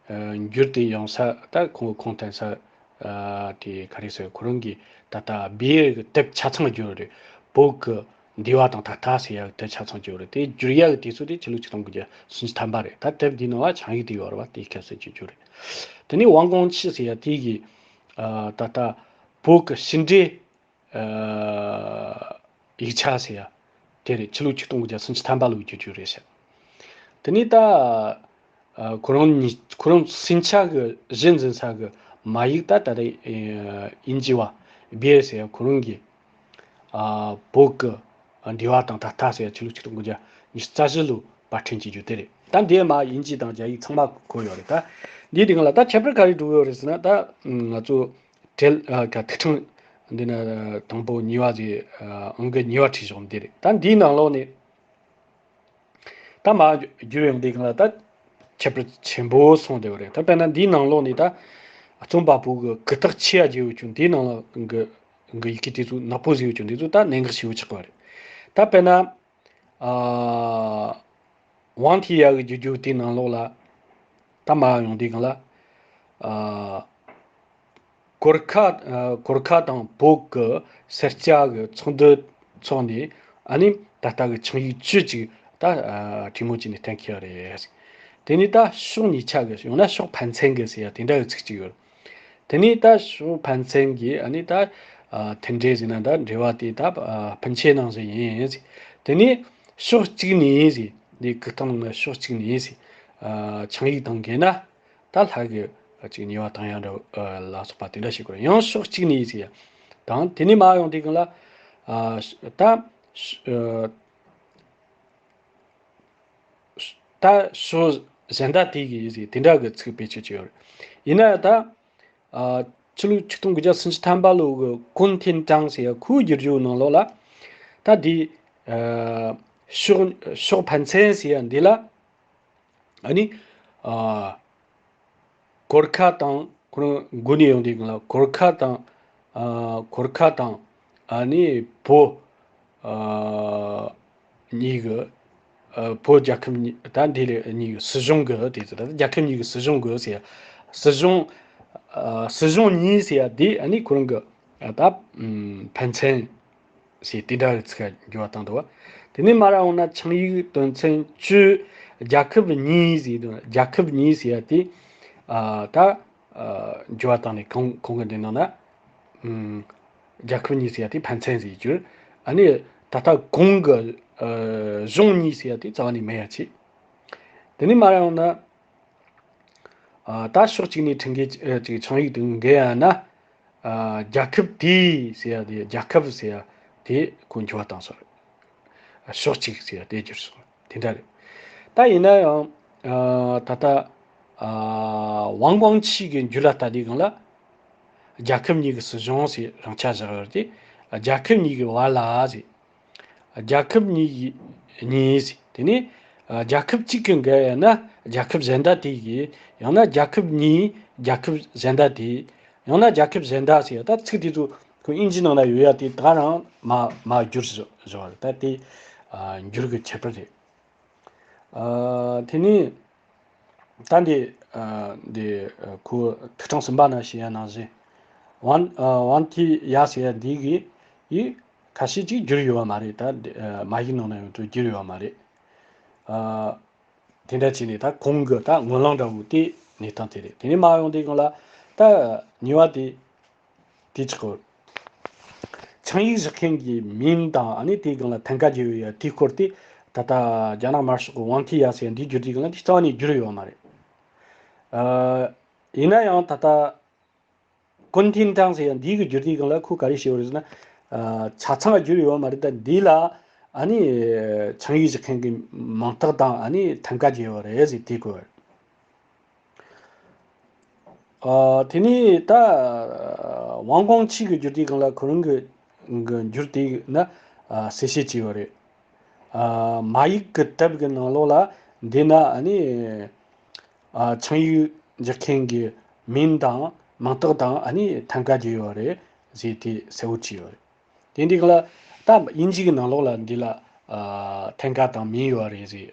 ཨ་འགྱུར་དེ་ཡོང་ས་ད་ཁོང་ཁོང་ཐོན་ས་ཨ་དེ་ག་རེ་ཟེར། ཁོ་རང་གི་ད་ལྟ་བེའི་གི་དེབ་ཆ་ཚང་བསྒྱུར་རེད། བོད་ཀྱི་འདུལ་བ་དང་ད་ལྟ་ཟེར་ཡ་གི་དེབ་ཆ་ཚང་བསྒྱུར་རེད། དེ་བསྒྱུར་ཡ་གི་དུས་ཚོད་དེ་ཕྱི་ལོ་ཆིག་སྟོང་དགུ་བརྒྱ་སུམ་ཅུ་ཐམ་པ་རེད། ད་དེབ་འདི་ནང་ལ་ཆིངས་ཡིག་དེ་ཡོད་རེད་བ། དེའི་སྐབས་སུ་བསྒྱུར་རྒྱུ་རེད། དེ་ནས་ཝང་ཀོང་ཆི་ཟེར་ཡ་དེ་གི་ཨ་ད་ལྟ་བོད་ཀྱི་ཕྱི་འབྲེལ་ཨ་ཡིག་ཆ་ཟེར་ཡ་དེ་རེད། ཕྱི་ལོ་ཆིག་སྟོང་དགུ་བརྒྱ་སུམ་ཅུ་ཐམ་པ་ལོ་བསྒྱུར་རྒྱུ་རེད་ཤག་དེ་ནས་ད་ཨ་ཁོ་རང་གཉིས་ཁོ་རང་ཕྱིན་ཆད་གི་གཞི་འཛིན་ས་གི་མ་ཡིག་ད་ད་རེད། ཨ་དབྱིན་ཇི་བ་བེ་ཟེར་ཡ་ཁོ་རང་གི་ཨ་བོད་ཀྱི་འདུལ་བ་དང་ད་ལྟ་ཟེར་ཡ་ཕྱི་ལོ་ཆིག་སྟོང་དགུ་བརྒྱ་ཉི་ཤུ་རྩ་བཞི་ལོ་པར་སྐྲུན་བྱེད་རྒྱུ་དེ་རེད། ད་འདི་མ་དབྱིན་ཇི་དང་རྒྱ་ཡིག་ཚང་མ་གོ་ཡོད་རེད། ད་འདིའི་སྟེང་ལ་ད་ཁྱད་པར་ག་རེ་འགྲོ་གི་ཡོད་རེད་ཟེར་ན། ད་ང་ཚོ་བྲེལ་ཨ་ག་ཐིག་ཕྲེང་འདི་ན་དང་པོ་གཉིས་པ་ཟེར་ཨ་ཨང་ཀི་གཉིས་པ་བྲིས་བཞག་འདི་རེད། ད་འདིའི་ནང་ལོགས་ནས་ད་མ་བསྒྱུར་ཡོང་དུས་སྒང་ལ་ད་ཁྱད་པར་ཆེན་པོ་སོང་བསྡད་པ་རེད། ད་དཔེར་ན་འདིའི་ནང་ལོགས་ནས་ད་རྩོམ་པ་པོ་གི་གུ་དག་ཆེ་ཡ་རྒྱས་ཡོད་ཀྱང་འདིའི་ནང་ལ་གི་གི་ཡི་གེ་དེ་ཚོ་ནག་པོ་བཟོས་ཡོད་ཀྱང་འདི་ཚོ་ད་གནད་འགག་ཆེ་བོ་ཆགས་པ་རེད། ད་དཔེར་ན་ཨ་ཝང་ཐི་ཡ་གི་བསྒྱུར་རྒྱུ་དེའི་ནང་ལོགས་ལ་ད་མ་ཡོང་དུས་སྒང་ལ་ཨ་གོར་ཁ་ཨ་གོར་ཁ་དང་བོད་ཀྱི་སེར་སྐྱ་གི་ཚོགས་འདུ་འཚོགས་ནས་ཨ་ནི་ད་ལྟ་གི་ཆིངས་ཡིག་བཅུ་གཅིག་ད་ཨ་གྲོས་མོལ་བྱས་ནས་གཏན་འཁེལ་བ་རེད། དེ་ནས་ད་ཕྱོགས་གཉིས་ཆ་གི་ཡང་ན་ཕྱོགས་ཕན་ཚུན་གི་ཟེར་ཡ་དེ་འདྲ་གི་ཚིག་ཅིག་ཡོད། དེ་ནས་ད་ཕྱོགས་ཕན་ཚུན་གི་ཨ་ནི་ད་ཨ་མཐུན་འབྲེལ་ཟེར་ན་ད་འབྲེལ་བ་དེ་ད་ཨ་སྤུན་མཆེད་ནང་བཞིན་ཡིན་ཟེར། དེ་ནས་ཕྱོགས་གཅིག་ནས་ཟེར། འདི་གི་སྟེང་ནས་ཕྱོགས་གཅིག་ནས་ཟེར། ཨ་ཆིངས་ཡིག་དང་འགལ་ན་ད་ལྷ་གི་ཅིག་ཉེས་པ་དང་ཡང་འདྲ་ཨ་ལ་སོགས་པ་དེ་འདྲ་ཞིག་དགོས་རེད། ཡང་ཕྱོགས་གཅིག་ནས་ཟེར་ཡ་དང་། དེ་ནས་མ་ཡོང་དུས་སྒང་ལ་ཨ་ད་ཨ་ད་ཕྱོགས་གཞན་དག་དེ་གི་ཟེར་དེ་འདྲ་གི་ཚིག་བེད་སྤྱོད་ཀྱི་ཡོད་རེད། ཡིན་ན་ཡང་ད་ཨ་ཕྱི་ལོ་ཆིག་སྟོང་དགུ་བརྒྱ་སུམ་ཅུ་ཐམ་པ་ལོ་གི་ཀུན་ཐིན་ཀྲང་ཟེར་ཡ་ཁོའི་བསྒྱུར་རྒྱུ་ནང་ལོགས་ལ་ད་འདི་ཨ་ཕྱོགས་ཕྱོགས་ཕན་ཚུན་ཟེར་ཡ་འདི་ལ་ཨ་ནི་ཨ་གོར་ཁ་དང་ཁོ་རང་དགུ་ནས་ཡོང་དུས་སྒང་ལ་གོར་ཁ་དང་ཨ་གོར་ཁ་དང་ཨ་ནི་བོད་ཨ་གཉིས་ཀྱི་ཨ་བོད་རྒྱལ་ཁབ་གཉིས་ད་འདི་ལས་གཉིས་ཀྱི་སྲིད་གཞུང་གི་དེ་ཚོ་ད་རྒྱལ་ཁབ་གཉིས་ཀྱི་སྲིད་གཞུང་གི་ཟེར་ཡ་སྲིད་གཞུང་ཨ་སྲིད་གཞུང་གཉིས་ཟེར་ཡ་དེ་ཨ་ནི་ཁོ་རང་གི་ཨ་ད་ཕན་ཚུན་ཞེས་དེ་འདྲ་གི་ཚིག་འགྱུར་བ་བཏང་འདུག་བ། དེ་ནས་མར་འོང་ན་ཆིངས་ཡིག་དོན་ཚན་བཅུ། རྒྱལ་ཁབ་གཉིས་ཟེར་འདུག་རྒྱལ་ཁབ་གཉིས་ཟེར་ཡ་དེ་ཨ་ད་ཨ་འགྱུར་བ་བཏང་ནས་གོང་གོང་གི་འདི་ནང་ན་ཨུམ་རྒྱལ་ཁབ་གཉིས་ཟེར་ཡ་དེ་ཕན་ཚུན་ཟེར་གྱུར། ཨ་ནི་ད་ལྟ་གོང་གི་ཨ་གཞུང་གཉིས་ཟེར་ཡ་དེ་རྩ་བ་ནས་མེད་ཡ་བྱས། དེ་ནས་མར་འོང་ན། ཨ་ད་ཕྱོགས་གཅིག་ནས་ཁྲིམས་འགལ་ཅིག་ཆིངས་ཡིག་དང་འགལ་ཡ་ན། ཨ་རྒྱལ་ཁབ་དེའི་ཟེར་ཡ་དེ་རྒྱལ་ཁབ་ཟེར་ཡ་དེ་ཁོ་འགྱུར་བ་བཏང་སོང་རེད། ཕྱོགས་གཅིག་ཟེར་ཡ་དེ་བསྒྱུར་སོང་དེ་འདྲ་རེད། ད་ཡིན་ན་ཡང་ཨ་ད་ལྟ་ཨ་ཝང་ཀོང་ཆི་གི་འགྱུར་ལ་ལྟ་དུས་སྒང་ལ། རྒྱལ་ཁབ་གཉིས་ཀྱི་སྲིད་གཞུང་ཟེར་རང་ཆ་བཞག་ཡོད་རེད་དེ། རྒྱལ་ཁབ་གཉིས་ཀྱི་བར་ལ་ཟེར། རྒྱལ་ཁབ་གཉིས་ཀྱི་གཉིས་ཟེར། དེ་ནས་ཨ་རྒྱལ་ཁབ་གཅིག་གི་འགལ་ཡང་ན་རྒྱལ་ཁབ་གཞན་དག་དེ་གི། ཡང་ན་རྒྱལ་ཁབ་གཉིས་རྒྱལ་ཁབ་གཞན་དག་དེ། ཡང་ན་རྒྱལ་ཁབ་གཞན་དག་ཟེར་ཡ་ད་ཚིག་དེ་ཚོ་ཁོ་དབྱིན་ཇི་ནང་ན་ཡོད་ཡ་དེ་ད་རང་མ་མ་བསྒྱུར་བཞག་བཞག་པ་རེད། ད་དེ་ཨ་འགྱུར་གི་ཁྱད་པར་རེད། ཨ་དེ་ནས་ད་འདི་ཨ་འདི་ཨ་ཁོ་ཐིག་ཕྲེང་གསུམ་པ་ན་བཤད་ཡ་ནང་བཞིན། ཝང་ཨ་ཝང་ཐི་ཡ་ཟེར་ཡ་འདི་གི་ཡི་ ཁ་ཤས་ཅིག་བསྒྱུར་ཡོད་པ་མ་རེད། ད་འདི་ཨ་མ་ཡིག་ནང་ན་ཡོད་དུ་བསྒྱུར་ཡོད་པ་མ་རེད། ཨ་དེ་འདྲ་བྱས་ནས་ད་གོང་གི་ད་ངོས་ལངས་འདྲ་བོ་དེ་གནས་སྟངས་དེ་རེད། དེ་ནས་མར་ཡོང་དུས་སྒང་ལ་ད་གཉིས་པ་དེ་དེ་ཆགས་གོ། ཆིངས་ཡིག་བཞག་མཁན་གྱི་མིང་དང་ཨ་ནི་དེའི་སྒང་ལ་ཐང་ཀ་བརྗོད་ཡོད་ཡ་དེའི་སྐོར་དེ་ད་ལྟ་རྒྱ་ནག་དམར་ཤོག་གི་ཝང་ཐི་ཡ་ཟེར་ཡ་འདིས་བསྒྱུར་དུས་སྒང་ལ་འདི་རྩ་བ་ནས་བསྒྱུར་ཡོད་པ་མ་རེད། ཨ་ཡིན་ན་ཡང་ད་ལྟ་ཀུན་མཐུན་ཀྲང་ཟེར་ཡ་འདིའི་གི་བསྒྱུར་དུས་སྒང་ལ་ཁོས་ག་རེ་བཤད་པ་རེད་ཟེར་ན། ཨ་ཆ་ཚང་བསྒྱུར་ཡོད་པ་མ་རེད། ད་འདི་ལ་ཨ་ནི་ཆིངས་ཡིག་བཞག་མཁན་གྱི་མིང་རྟགས་དང་ཨ་ནི་ཐང་ཀ་བརྗོད་ཡོད་རེད་ཟེར་དེ་གོ། ཨ་དེ་ནས་ད་ཝང་ཀོང་ཆི་གི་བསྒྱུར་དུས་སྒང་ལ་ཁོ་རང་གི་གི་བསྒྱུར་དེ་ན་ཨ་གསལ་བཤད་བྱས་ཡོད་རེད། ཨ་མ་ཡིག་གི་དེབ་གི་ནང་ལོགས་ལ་འདི་ན་ཨ་ནི་ཨ་ཆིངས་ཡིག་འཇོག་མཁན་གྱི་མིང་དང་མིང་རྟགས་དང་ཨ་ནི་ཐང་ཀ་བརྗོད་ཡོད་རེད་ཟེར་དེ་གསལ་བོ་བྱས་ཡོད་རེད། དེ་འདི་ག་ལ་ད་དབྱིན་ཇི་གི་ནང་ལོགས་ལ་འདི་ལ་ཨ་ཐང་ཀ་དང་མིང་ཡོད་རེད་ཟེར་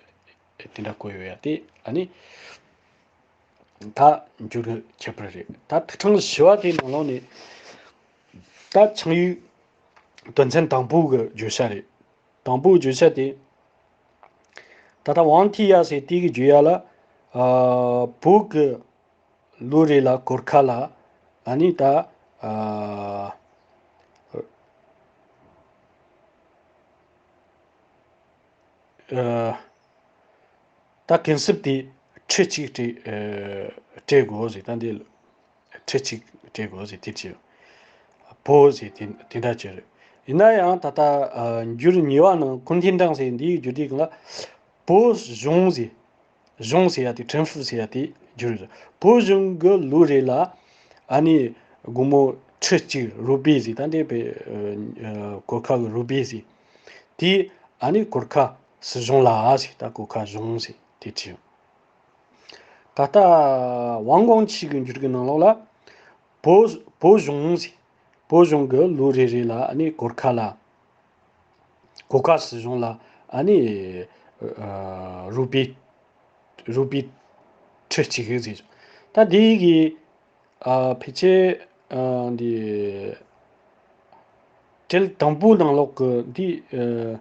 དེ་འདྲ་བཀོད་ཡོད་ཡ་དེ་ཨ་ནི་ད་འགྱུར་གྱི་ཁྱད་པར་རེད། ད་ཐིག་ཕྲེང་བཞི་བ་དེའི་ནང་ལོགས་ནས་ད་ཆིངས་ཡིག་དོན་ཚན་དང་པོ་གི་བརྗོད་བྱ་རེད། དང་པོའི་བརྗོད་བྱ་དེ་ད་ལྟ་ཝང་ཐི་ཡ་ཟེར་དེ་གི་བརྗོད་ཡ་ལ་ཨ་བོད་གི་ལོ་རེ་ལ་གོར་ཁ་ལ་ཨ་ནི་ད་ཨ་ཨ་ད་གུན་གསབ་དེ་ཁྲི་གཅིག་སྤྲད་ཨ་སྤྲད་དགོས་ཟེར། ད་འདི་ཁྲི་གཅིག་སྤྲད་དགོས་ཟེར་དེ་བྱས། བོད་ཟེར་དེ་དེ་འདྲ་བྱས་རེད། ཡིན་ན་ཡང་ད་ལྟ་ཨ་འགྱུར་གཉིས་པ་ནང་ཀུན་མཐུན་ཀྲང་ཟེར་འདིའི་འགྱུར་དུས་སྒང་ལ་བོད་གཞུང་ཟེར། གཞུང་ཟེར་ཡ་དེ་ཁྲིན་ཧྥུ་ཟེར་ཡ་དེ་བསྒྱུར་ཡོད། བོད་གཞུང་གི་ལོ་རེ་ལ་ཨ་ནི་སྒོར་མོ་ཁྲི་གཅིག་རུ་པི་ཟེར། ད་འདས་པའི་ཨ་གོར་ཁ་གི་རུ་པི་ཟེར། དེ་ཨ་ནི་གོར་ཁ་སྲིད་གཞུང་ལ་ཟེར། ད་གོར་ཁ་གཞུང་ཟེར་དེ་བྲིས་ཡོད། ད་ལྟ་ཝང་ཀོང་ཆི་གི་འགྱུར་གྱི་ནང་ལོགས་ལ་བོད་བོད་གཞུང་ཟེར། བོད་གཞུང་གི་ལོ་རེ་རེ་ལ་ཨ་ནི་གོར་ཁ་ལ་གོར་ཁ་སྲིད་གཞུང་ལ་ཨ་ནི་ཨ་རུ་པི་རུ་པི་ཁྲི་གཅིག་ཟེར། ད་འདི་གི་ཨ་ཕལ་ཆེར་ཨ་འདི་དེབ་དང་པོ་ནང་ལོགས་ཀྱི་འདི་ཨ་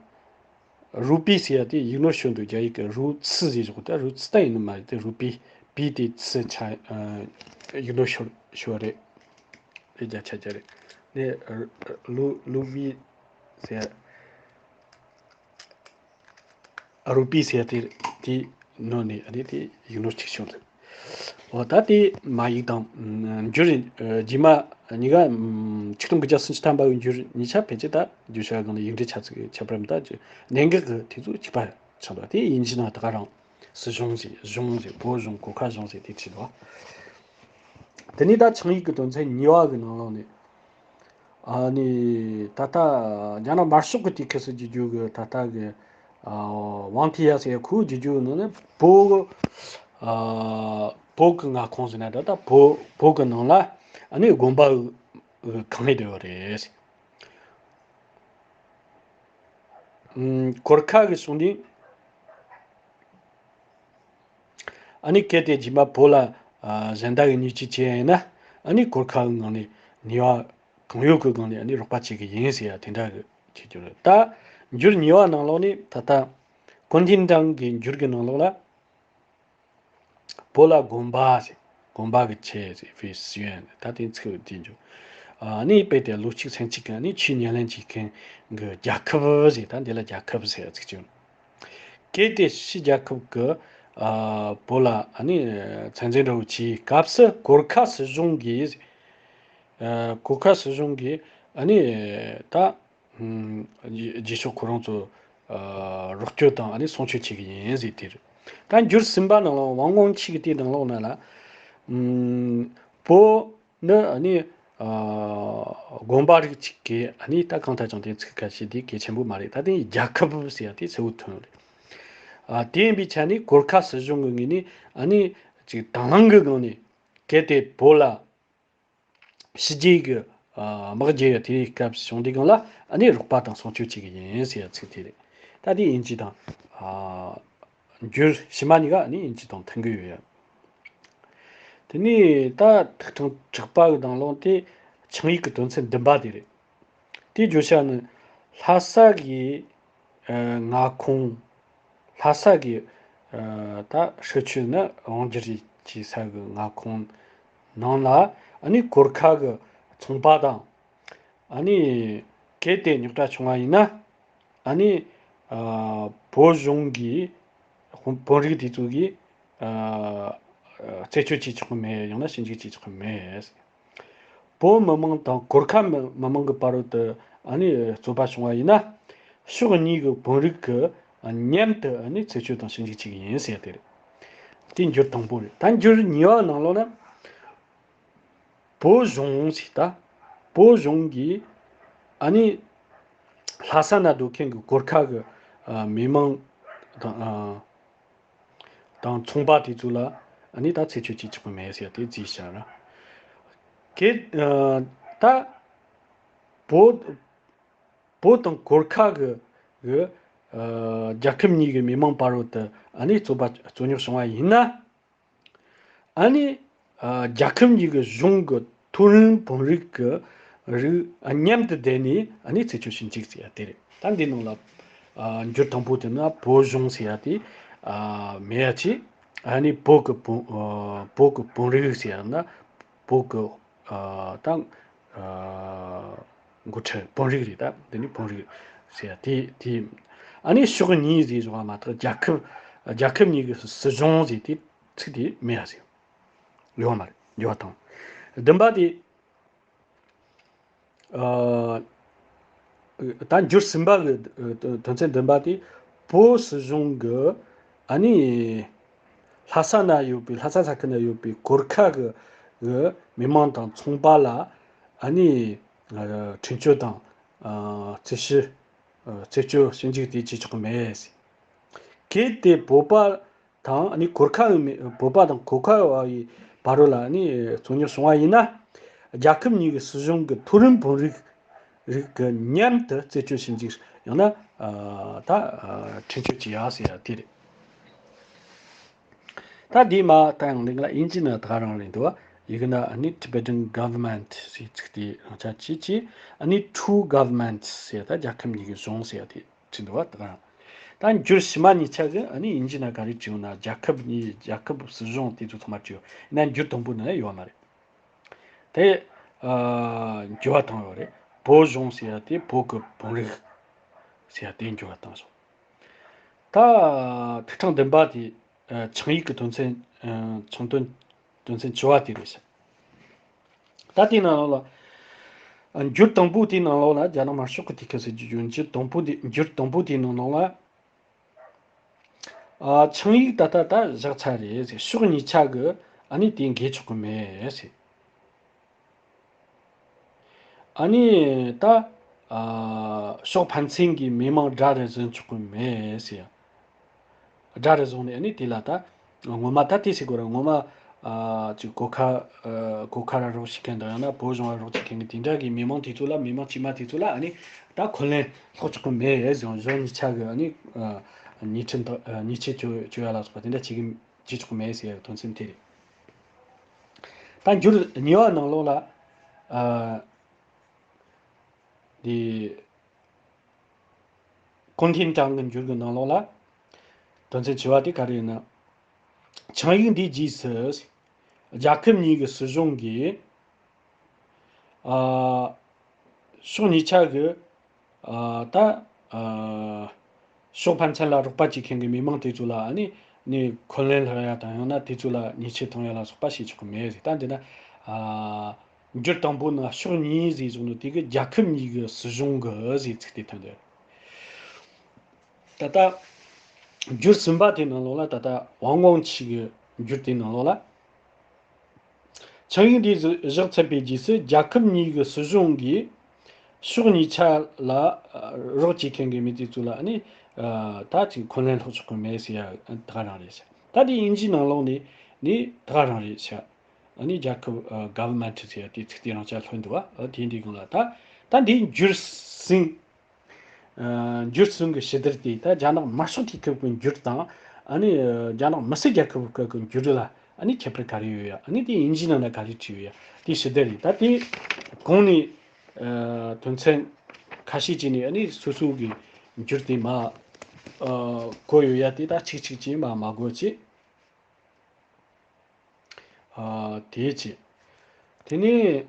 རུ་པི་ཟེར་ཡ་དེ་ཡིག་ནོར་ཤོར་འདུག་རྒྱ་ཡིག་གི་རུ་ཚི་ཟེར་བཞག་ད་རུ་ཚི་ད་ཡིན་ནི་མ་རེད། དེ་རུ་པི་པི་དེ་ཚི་ཆ་ཨ་ཡིག་ནོར་ཤོར་ཤོར་རེད། རེད། བརྒྱ་ཆ་བརྒྱ་རེད། དེ་ལུ་ལུ་པི་ཟེར་ཡ། ཨ་རུ་པི་ཟེར་ཡ་དེ་དེ་ནོར་ནས་ཨ་ནི་དེ་ཡིག་ནོར་གཅིག་བྱུང་རེད། འོ་ད་དེ་མ་ཡིག་དང་འགྱུར་ཨ་རྗེས་མ་གཉིས་ཀ་ཆིག་སྟོང་དགུ་བརྒྱ་སུམ་ཅུ་ཐམ་པ་གི་འགྱུར་གཉིས་ཆ་ཕལ་ཆེར་ད་བརྗོད་བྱ་སྒང་ལ་ཡིག་འབྲུ་ཆ་ཚིག་ཁྱད་པར་མི་འདུག་གནད་འགག་གི་དེ་ཚོ་གཅིག་པ་ཆགས་འདུག་དེ་དབྱིན་ཇི་ནང་ད་ག་རང་སྲིད་གཞུང་ཟེར། གཞུང་ཟེར། བོད་གཞུང་གོར་ཁ་གཞུང་ཟེར་དེ་བྲིས་འདུག་དེ་ནས་ད་ཆིངས་ཡིག་གི་དོན་ཚན་གཉིས་པ་གི་ནང་ལོགས་ནས། ཨ་ནི་ད་ལྟ་རྒྱ་ནག་དམར་ཤོག་གི་དེ་ཁ་སང་བརྒྱུད་རྒྱུ་གི་ད་ལྟ་གི་ཨ་ཝང་ཐི་ཡ་ཟེར་ཁོའི་བརྒྱུད་རྒྱུ་ནང་ནས་བོད་ཨ་བོད་གི་མངའ་ཁོངས་ཟེར་ན་ད་ལྟ་བོད་བོད་གི་ནང་ལ་ཨ་ནི་དགོན་པ་གང་ཡོད་ཡོད་རེད། ཨུམ་གོར་ཁ་གི་གཞུང་འདི། ཨ་ནི་གལ་ཏེ་རྗེས་མ་བོད་ལ་ཨ་གཞན་དག་གི་མྱུལ་ཞིབ་བྱས་ཡིན་ན་ཨ་ནི་གོར་ཁ་གི་ངང་ནས་ནུས་པ་གང་ཡོད་ཀྱི་སྒང་ནས་ཨ་ནི་རོགས་པ་བྱེད་ཀྱི་ཡིན་ཟེར་ཡ་དེ་འདྲ་གི་ཁྱེད་ཀྱི་རེད། ད་འགྱུར་གཉིས་པ་ནང་ལོགས་ནས་ད་ལྟ་ཀུན་མཐུན་ཀྲང་གི་འགྱུར་གྱི་ནང་ལོགས་ལ་བོད་ལ་དགོན་པ་ཟེར། དགོན་པ་གི་ཆེད་ཟེར་ཕི་སི་ཡོན་ད་དེ་ཚིག་དེ་འཇུག་ཨ་ནི་དཔེ་དེ་ལོ་གཅིག་ཚན་གཅིག་གི་ཨ་ནི་ཆོས་ཉམས་ལེན་བྱེད་མཁན་གྱི་རྒྱལ་ཁབ་ཟེར། ད་འདི་ལ་རྒྱལ་ཁབ་ཟེར་ཚིག་བྱུང་། གལ་ཏེ་ཕྱི་རྒྱལ་ཁབ་ཀྱི་ཨ་བོད་ལ་ཨ་ནི་ཚན་རྩལ་འདྲ་བོ་བྱེད་སྐབས་སུ་གོར་ཁ་སྲིད་གཞུང་གིས་ཨ་གོར་ཁ་སྲིད་གཞུང་གིས་ཨ་ནི་ད་ཨ་རྗེས་ཕྱོགས་ཁོ་རང་ཚོ་ཨ་རོགས་སྐྱོར་དང་ཨ་ནི་སྲུང་སྐྱོབ་བྱེད་ཀྱི་ཡིན་ཟེར་དེ་རེད། ད་འགྱུར་གསུམ་པ་ནང་ལ་ཝང་ཀོང་ཆི་གི་དེའི་ནང་ལོགས་ན་ལ་ཨ་བོད་ནི་ཨ་ནི་ཨ་དགོན་པ་རིགས་གཅིག་གི་ཨ་ནི་ད་གང་ལྟར་ཀྱང་དེ་ཚིག་ཁ་ཤས་དེ་གལ་ཆེན་པོ་མ་རེད། ད་དེ་རྒྱལ་ཁབ་ཟེར་ཡ་དེ་གསལ་བོ་ཐོན་རེད། ཨ་དེ་ཡིན་པའི་ཆ་ནས་གོར་ཁ་སྲིད་གཞུང་གི་ངོས་ནས་ཨ་ནི་ཅིག་དང་བླངས་གི་སྒང་ནས་གལ་ཏེ་བོད་ལ་ཕྱི་རྒྱལ་གི་ཨ་དམག་རྒྱག་ཡ་དེའི་སྐབས་བྱུང་དུས་སྒང་ལ་ཨ་ནི་རོགས་པ་དང་སྲུང་སྐྱོབ་བྱེད་ཀྱི་ཡིན་ཟེར་ཡ་ཚིག་དེ་རེད། ད་དེ་དབྱིན་ཇི་དང་ཨ་འགྱུར་ཕྱི་མ་གཉིས་ཀ་ཨ་ནི་དབྱིན་ཇི་དང་མཐུན་གི་ཡོད་ཡ། དེ་ནས་ད་ཐིག་ཕྲེང་དྲུག་པ་གི་ནང་ལོགས་དེ་ཆིངས་ཡིག་གི་དོན་ཚན་བདུན་པ་དེ་རེད། དེའི་བརྗོད་བྱ་ནི་ ལྷ་ས་གི་ཨ་མངའ་ཁོངས། ལྷ་ས་གི་ཨ་ད་ཧྲི་ཆུ་ནི་དབང་སྒྱུར་བྱེད་ས་གི་མངའ་ཁོངས་ནང་ལ་ཨ་ནི་གོར་ཁ་གི་ཚོང་པ་དང་། ཨ་ནི་གལ་ཏེ་རྙོག་དྲ་བྱུང་བ་ཡིན་ན། ཨ་ནི་ཨ་བོད་གཞུང་གི་དཔོན་རིགས་དེ་ཚོ་གིས་ཨ་རྩད་གཅོད་བྱེད་ཆོག་གི་མེད། ཡང་ན་ཞིབ་འཇུག་བྱེད་ཆོག་གི་མེད། བོད་མི་མང་དང་གོར་ཁ་མི་མི་མང་གི་བར་དུ་ཨ་ནི་རྩོད་པ་བྱུང་བ་ཡིན་ན། ཕྱོགས་གཉིས་ཀྱི་དཔོན་རིགས་ཀྱིས་མཉམ་དུ་ཨ་ནི་རྩད་གཅོད་དང་ཞིབ་འཇུག་བྱེད་ཀྱི་ཡིན་ཟེར་ཡ་དེ་རེད། དེ་འགྱུར་དང་པོ་རེད། ད་འགྱུར་གཉིས་པ་ནང་ལོགས་ན། བོད་གཞུང་ཞིག་ད། བོད་གཞུང་གིས་ཨ་ནི་ལྷ་ས་ན་སྡོད་མཁན་གྱི་གོར་ཁ་གི་ཨ་མི་མང་དང་ཨ་དང་ཚོང་པ་དེ་ཚོ་ལ་ཨ་ནི་ད་རྩད་གཅོད་བྱེད་ཆོག་གི་མེད་ཟེར་དེ་བརྩིས་བཞག་ར། གལ་ཨ་ད་བོད་བོད་དང་གོར་ཁ་གི་གི་ཨ་རྒྱལ་ཁབ་གཉིས་ཀྱི་མི་མང་བར་དུ་ཨ་ནི་རྩོད་པ་རྩོད་རྙོག་བྱུང་བ་ཡིན་ན། ཨ་ནི་ཨ་རྒྱལ་ཁབ་གཉིས་ཀྱི་གཞུང་གི་མཐོ་རིམ་དཔོན་རིགས་ཀྱི་རིགས་ཨ་མཉམ་དུ་བསྡད་ནས་ཨ་ནི་རྩད་གཅོད་ཞིབ་འཇུག་ཟེར་ཡ་དེ་རེད། ད་འདི་ནང་ལ་ཨ་འགྱུར་དང་པོ་དེ་ནི་བོད་གཞུང་ཟེར་ཡ་དེ་ཨ་མེད་ཡ་ཅིག་ཨ་ནི་བོད་ཀྱི་དཔོན་ཨ་བོད་ཀྱི་དཔོན་རིགས་ཟེར་ཡ་ན་བོད་ཀྱི་ཨ་ད་ཨ་འགོ་ཁྲིད་དཔོན་རིགས་རེད། ད་འདི་ནི་དཔོན་རིགས་ཟེར་ཡ་དེ་དེ་ཨ་ནི་ཕྱོགས་གཉིས་ཟེར་བཞག་པ་མ་གཏོགས་རྒྱལ་ཁབ་རྒྱལ་ཁབ་གཉིས་ཀྱི་སྲིད་གཞུང་ཟེར་དེ། ཚིག་དེ་མེད་ཡ་ཟེར། ཡོད་མ་རེད། ཡོད་དང་། བདུན་པ་དེ། ཨ་ད་འགྱུར་གསུམ་པ་གི་དོན་ཚན་བདུན་པ་དེ། བོད་སྲིད་གཞུང་གི་ཨ་ནི་ལྷ་ས་ན་ཡོད་པའི་ལྷ་ས་ས་ཁུལ་ན་ཡོད་པའི་གོར་ཁ་གི་གི་མི་མང་དང་ཚོང་པ་ལ་ཨ་ནི་ཨ་ཁྲིམས་གཅོད་དང་ཨ་རྩོད་ཞིབ་ཨ་རྩད་གཅོད་ཞིབ་འཇུག་དེ་བྱེད་ཆོག་གི་མེད། གལ་ཏེ་བོད་པ་དང་ནི་གོར་ཁ་ཡི་མི་བོད་པ་དང་གོར་ཁ་བའི་བར་ལ་ནི་རྩོད་རྙོག་བྱུང་བ་ཡིན་ན། རྒྱལ་ཁབ་གཉིས་ཀྱི་སྲིད་གཞུང་གི་མཐོ་རིམ་དཔོན་རིགས་རིགས་ཀྱི་མཉམ་དུ་རྩད་གཅོད་ཞིབ་འཇུག་ཡང་ན་ཨ་ད་ཨ་ཁྲིམས་གཅོད་བྱེད་ཡ་ཟེར་ཡ་དེ་རེད། ད་དེ་མ་ད་ཡང་ལིང་ལ་ཨིན་ཇི་ན་ད་ག་རང་རེད་འདུག་བ། ཡི་གེ་ན་ཨ་ནི་Tibetan Government་ཟེར་ཚིག་དེ་རང་ཆ་ཅི་ཅི་ཨ་ནི་Two Governments་ཟེར་ད་རྒྱལ་ཁབ་གཉིས་ཀྱི་གཞུང་ཟེར་ཡ་དེ། ཅི་འདུག་བ་དང་། ད་འགྱུར་ཕྱི་མ་གཉིས་ཆ་གི་ཨ་ནི་ཡིན་གྱི་ན་ག་རེ་བྲིས་ཡོད་ན། རྒྱལ་ཁབ་གཉིས་རྒྱལ་ཁབ་སྲིད་གཞུང་དེ་ཚོ་ཚང་མ་བྲིས་ཡོད་ན། འགྱུར་དང་པོ་ནི་ཡོད་མ་རེད། དེ་ཨ་འགྱུར་བ་བཏང་ཡོད་རེད། བོད་གཞུང་ཟེར་ཡ་དེ་བོད་ཀྱི་བོད་རིགས་ཟེར་ཡ་དེ་འགྱུར་བ་བཏང་སོང་། ད་ཐིག་ཕྲེང་བདུན་པ་དེ་ཨ་ཆིངས་ཡིག་གི་དོན་ཚན་ཨ་ཆིངས་དོན་དོན་ཚན་བཅུ་བ་དེ་རེད་ཤག་ད་དེའི་ནང་ལོགས་ལ། འགྱུར་དང་པོ་དེའི་ནང་ལོགས་ལ་རྒྱ་ནག་དམར་ཤོག་གི་དུས་སྐབས་སུ་འགྱུར་འགྱུར་དང་པོ་དེ་འགྱུར་དང་པོ་དེའི་ནང་ལོགས་ལ། ཨ་ཆིངས་ཡིག་ད་ལྟ་ད་བཞག་ཚར་རེད་ཟེར། ཕྱོགས་གཉིས་ཆ་གི་ཨ་ནི་དེ་འགལ་ཆོག་གི་མེད་ཟེར། ཨ་ནི་ད་ཨ་ཕྱོགས་ཕན་ཚུན་གྱི་མི་མང་དགྲ་རུ་བཟུང་ཆོག་གི་མེད་ཟེར། དགྲ་རུ་བཟུང་ནས་ཨ་ནི་དེ་ལ་ད་ངོ་མ་ད་དེ་ཟེར་དགོས་རེད། ངོ་མ་ཨ་ཅིག་གོ་ཁ་ཨ་གོ་ཁ་ར་རོགས་བྱེད་མཁན་དང་ཡང་ན་བོད་གཞུང་ར་རོགས་བྱེད་མཁན་གྱི་དེ་འདྲ་གི་མི་མང་དེ་ཚོ་ལ་མི་མང་དཀྱུས་མ་དེ་ཚོ་ལ་ཨ་ནི་ད་འཁོན་ལན་སློག་ཆོག་གི་མེད་ཟེར། གཞུང་གཉིས་ཆ་གི་ཨ་ནི་ཨ་ཉེས་ཁྲིམས་དང་ཉེས་ཆད་གཅོད་གཅོད་ཡ་ལ་སོགས་པ་དེ་འདྲ་བྱེད་གི་བྱེད་ཆོག་གི་མེད་ཟེར་ཡ་དོན་ཚན་དེ་རེད། ད་འགྱུར་གཉིས་པ་ནང་ལོགས་ལ་ཨ་དེ། གུང་ཐིན་ཀྲང་གི་འགྱུར་གྱི་ནང་ལོགས་ལ། དོན་ཚན་བཅུ་བ་དེ་ག་རེ་ཡིན་ན། ཆིངས་ཡིག་འདིའི་རྗེས་སུ། རྒྱལ་ཁབ་གཉིས་ཀྱི་སྲིད་གཞུང་གིས། ཨ། ཕྱོགས་གཉིས་ཆ་གི། ཨ། ད། ཨ། ཕྱོགས་ཕན་ཚུན་ལ་རོགས་པ་བྱེད་མཁན་གྱི་མི་མང་དེ་ཚོ་ལ་ནི། ནི་འཁོན་ལན་སློག་ཡ་དང་ཡང་ན་དེ་ཚོ་ལ་ཉེས་ཆད་གཏོང་ཡ་ལ་སོགས་པ་བྱེད་ཆོག་གི་མེད་ཟེར། ད་འདི་ན། ཨ། འགྱུར་དང་པོ་ནི་ཕྱོགས་གཉིས་ཟེར་བཞག་ནོ་དེ་གི་རྒྱལ་ཁབ་གཉིས་ཀྱི་སྲིད་གཞུང་གི་ཟེར་ཚིག་དེ་ཐོན་ཏེ། ད་ལྟ་འགྱུར་གསུམ་པ་དེ་ནང་ལོགས་ལ་ད་ལྟ་ཝང་ཝང་ཆི་གི་འགྱུར་དེ་ནང་ལོགས་ལ། ཆིངས་ཡིག་འདི་བཞག་ཚར་བའི་རྗེས་སུ་རྒྱལ་ཁབ་གཉིས་ཀྱི་སྲིད་གཞུང་གིས་ཕྱོགས་གཉིས་ཆ་ལ་རོགས་བྱེད་མཁན་གྱི་མི་དེ་ཚོ་ལ་ནི་ད་ཅིག་འཁོན་ལན་སློག་ཆོག་གི་མེད་ཟེར་ཡ་ད་ག་རང་རེད་ཤག་ད་དེ་དབྱིན་ཇིའི་ནང་ལོགས་ནས་ནི་ད་ག་རང་རེད་ཤག་ཨ་ནི་རྒྱལ་ཁབ་ཨ་government་ཟེར་ཡ་དེ་ཚིག་དེ་རང་ཆ་ལྷོད་འདུག་བ། ཨ་དེ་འདྲའི་སྒང་ལ་ད་ད་འདི་འགྱུར་ཟིན། ཨ་འགྱུར་ཟིན་གྱི་ཕྱི་དར་དེ་ད་རྒྱ་ནག་དམར་ཤོག་དེའི་སྐབས་ཀྱི་འགྱུར་དང་ཨ་ནི་ཨ་རྒྱ་ནག་མི་སེར་རྒྱལ་ཁབ་ཀྱི་སྐབས་ཀྱི་འགྱུར་ལ་ཨ་ནི་ཁྱད་པར་ག་རེ་ཡོད་ཡ། ཨ་ནི་དེ་དབྱིན་ཇིའི་ནང་ན་ག་རེ་བྲིས་ཡོད་ཡ་དེ་ཕྱི་དར་རེད། ད་དེ་གོང་ནས་ཨ་དོན་ཚན་ ཁ་ཤས་ཀྱིས་ནི་ཨ་ནི་སོ་སོ་གི་འགྱུར་དེ་མ་ཨ་གོ་ཡོད་ཡ་དེ་ད་ཆིག་ཆིག་ཅིག་མ་མ་གོ་ཅིག་ཨ་དེ་ཅི། དེ་ནས་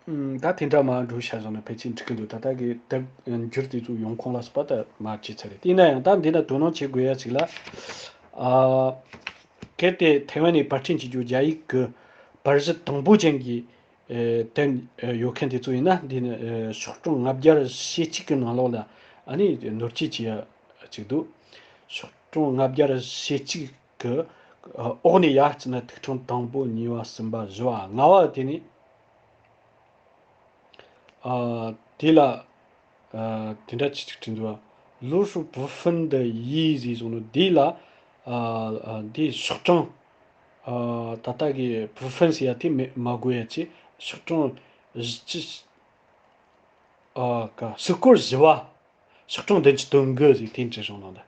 ཨུམ་ད་དེ་འདྲ་མ་འགྲོ་ཤ་བཟོ་ན་ཕལ་ཆེར་འགྲིག་གི་འདུག་ད་ལྟ་གི་དེབ་འགྱུར་དེ་ཚོ་ཡོང་ཁུངས་ལ་སོགས་པ་ད་མ་བྲིས་ཚར་རེད། དེ་ཡིན་ན་ཡང་ད་འདི་ན་དོ་སྣང་བྱེད་དགོས་ཡ་ཅིག་ལ། ཨ་གལ་ཏེ་ཐའེ་ཝན་ནས་ཕར་འཕྲིན་བྱེད་རྒྱུ་རྒྱ་ཡིག་གི་པར་གཞི་དང་པོ་ཅན་གྱི་ཨེ་དེབ་ཨེ་ཡོད་མཁན་དེ་ཚོ་ཡིན་ན། འདི་ནི་ཨེ་ཤོག་གྲངས་ལྔ་བརྒྱ་ཞེ་གཅིག་གི་ནང་ལོགས་ལ་ཨ་ནི་ནོར་སྐྱེལ་བྱས་ཡ་ཅིག་འདུག་ཤོག་གྲངས་ལྔ་བརྒྱ་ཞེ་གཅིག་གི་འོག་ནས་ཡར་བརྩིས་ན་ཐིག་ཕྲེང་དང་པོ་གཉིས་པ་གསུམ་པ་བཞི་པ་ལྔ་པ་དེ་ནི། ཨ་དེ་ལ་ཨ་དེ་འདྲ་ཅིག་ཅིག་བྲིས་འདུག་བ། 罗氏部分的 ཡིག་ཟེར་བྱུང་ནོ་དེ་ལ་ཨ་ཨ་དེ་ཤོག་གྲངས་ཨ་ད་ལྟ་གི་部分 ཟེར་ཡ་དེ་མེད་མ་དགོས་ཡ་ཅིག་ཤོག་གྲངས་བཞི་ཨ་ཀ་ཟུར་སྐོར་བཞི་པ། ཤོག་གྲངས་བདུན་ཅུ་དོན་དགུ་ཟིག་དེ་འབྲི་རུང་ནང་ད།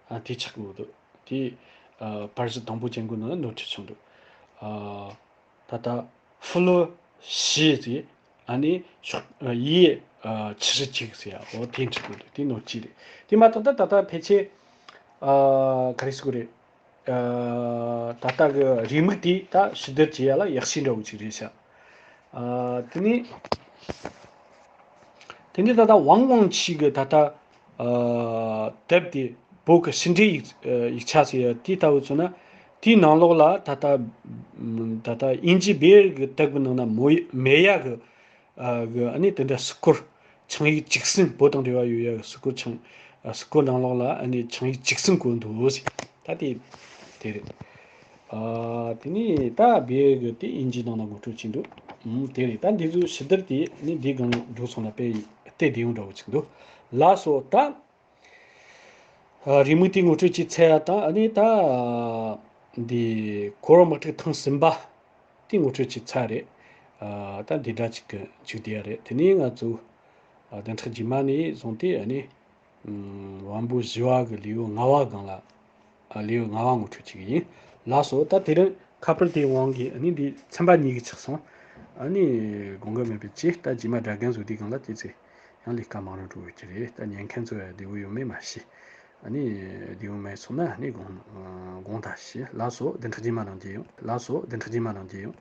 ཨ་དེ་ཆགས་ཡོད་འདུག་དེ་ཨ་པར་གཞི་དང་པོ་ཅན་གོ་ནང་ནོར་འཁྲུལ་བྱུང་འདུག་ཨ་ད་ལྟ་ཧྥུ་ལོ་བཞི་ཟིག་ཨ་ནི་ཤོག་ཨ་ཡི་ཨ་ཆི་ཧྲི་གཅིག་ཟིག་ཨོ་དེ་འབྲི་དགོས་འདུག་དེ་ནོར་གཅིག་རེད། དེ་མ་གཏོགས་ད་ད་ལྟ་ཕལ་ཆེར་ཨ་ག་རེ་ཟེར་དགོས་རེད། ཨ་ད་ལྟ་གི་རེའུ་མིག་དེ་ད་ཕྱི་བསྡུར་བྱེད་ཡ་ལ་ཡག་ཤོས་འདྲ་བོ་ཅིག་རེད་ཤག་ཨ་དེ་ནས། དེ་ནས་ད་ལྟ་ཝང་ཝང་ཆི་གི་ད་ལྟ་ཨ་དེབ་དེ་བོད་ཀྱི་ཕྱི་འབྲེལ་ཡིག་ཡིག་ཆ་ཟེར་ཡ་དེ་ལྟ་བུ་མཚོན་ན། དེའི་ནང་ལོགས་ལ་ད་ལྟ་ད་ལྟ་དབྱིན་ཇི་བེ་ཡར་གྱི་དེབ་ཀྱི་ནང་ན་མོ་མེད་ཡ་གི་ཨ་གི་ཨ་ནི་དེ་འདྲ་ཟུར་སྐོར་ཆིངས་ཡིག་གཅིག་གསུམ། བོད་དང་འབྲེལ་བ་ཡོད་ཡ་གི་ཟུར་སྐོར་ཆིངས་ཨ་ཟུར་སྐོར་ནང་ལོགས་ལ་ཨ་ནི་ཆིངས་ཡིག་གཅིག་གསུམ་བཀོད་འདུག་ཟེར། ད་དེ་དེ་རེད། ཨ་དེ་ནས་ད་བེ་གི་དེ་དབྱིན་ཇིའི་ནང་ན་ངོ་སྤྲོད་བྱས་འདུག་ཨུམ་དེ་རེད། ད་འདི་ཚོའི་ཕྱི་བསྡུར་དེ་ནི་འདི་སྒང་འགྲོ་སོང་ན་དཔེ་དེ་བདེ་ཡོང་འདྲ་བོ་ཅིག་འདུག་ལགས་སོ། ད་ཨ་རེའུ་མིག་དེ་ངོ་སྤྲོད་བྱས་ཚར་ཡ་དང་། ཨ་ནི་ད་འདི་གོ་རམས་དམག་འཁྲུག་ཐེངས་གསུམ་པ་དེ་ངོ་སྤྲོད་བྱས་ཚར་རེད། ཨ་ད་འདི་འདྲ་ཅིག་གི་མཇུག་བསྡུ་ཡ་རེད། དེ་ནས་ང་ཚོ་ཨ་བདུན་ཕྲག་རྗེས་མ་ནས་བཟུང་སྟེ་ཨ་ནི་ཨུམ་དབང་པོ་བཞི་པ་གི་ལེའུ་ལྔ་པ་སྒང་ལ། ཨ་ལེའུ་ལྔ་པ་ངོ་སྤྲོད་བྱེད་ཀྱི་ཡིན། ལགས་སོ། ད་དེ་རིང་ཁ་པར་དེའི་དབང་གིས་ཨ་ནི་འདི་ཚན་པ་གཉིས་ཀྱི་ཆགས་སོང་། ཨ་ནི་དགོངས་འགལ་མེད་པའི་ཆེད་ད་རྗེས་མ་སྒྲ་རྒན་བཟོ་དུས་སྒང་ལ་དེ་ཚེ་ཡང་ལས་ཀ་མང་རུ་འགྲོ་ཡོད་ཀྱི་རེད། ད་ཉན་མཁན་ཚོ་ཡ་བདེ་པོ་ཡོད་མེད་མ་ཤེས། ཨ་ནི་བདེ་པོ་མེད་སོང་ན་ཨ་ནི་དགོངས་དགོངས་དག་ཞུ། ལགས་སོ། བདུན་ཕྲག་རྗེས་མ་ནང་མཇལ་ཡོང་། ལགས་སོ། བདུན་ཕྲག་རྗེས་མ་ནང་མཇལ་ཡོང་།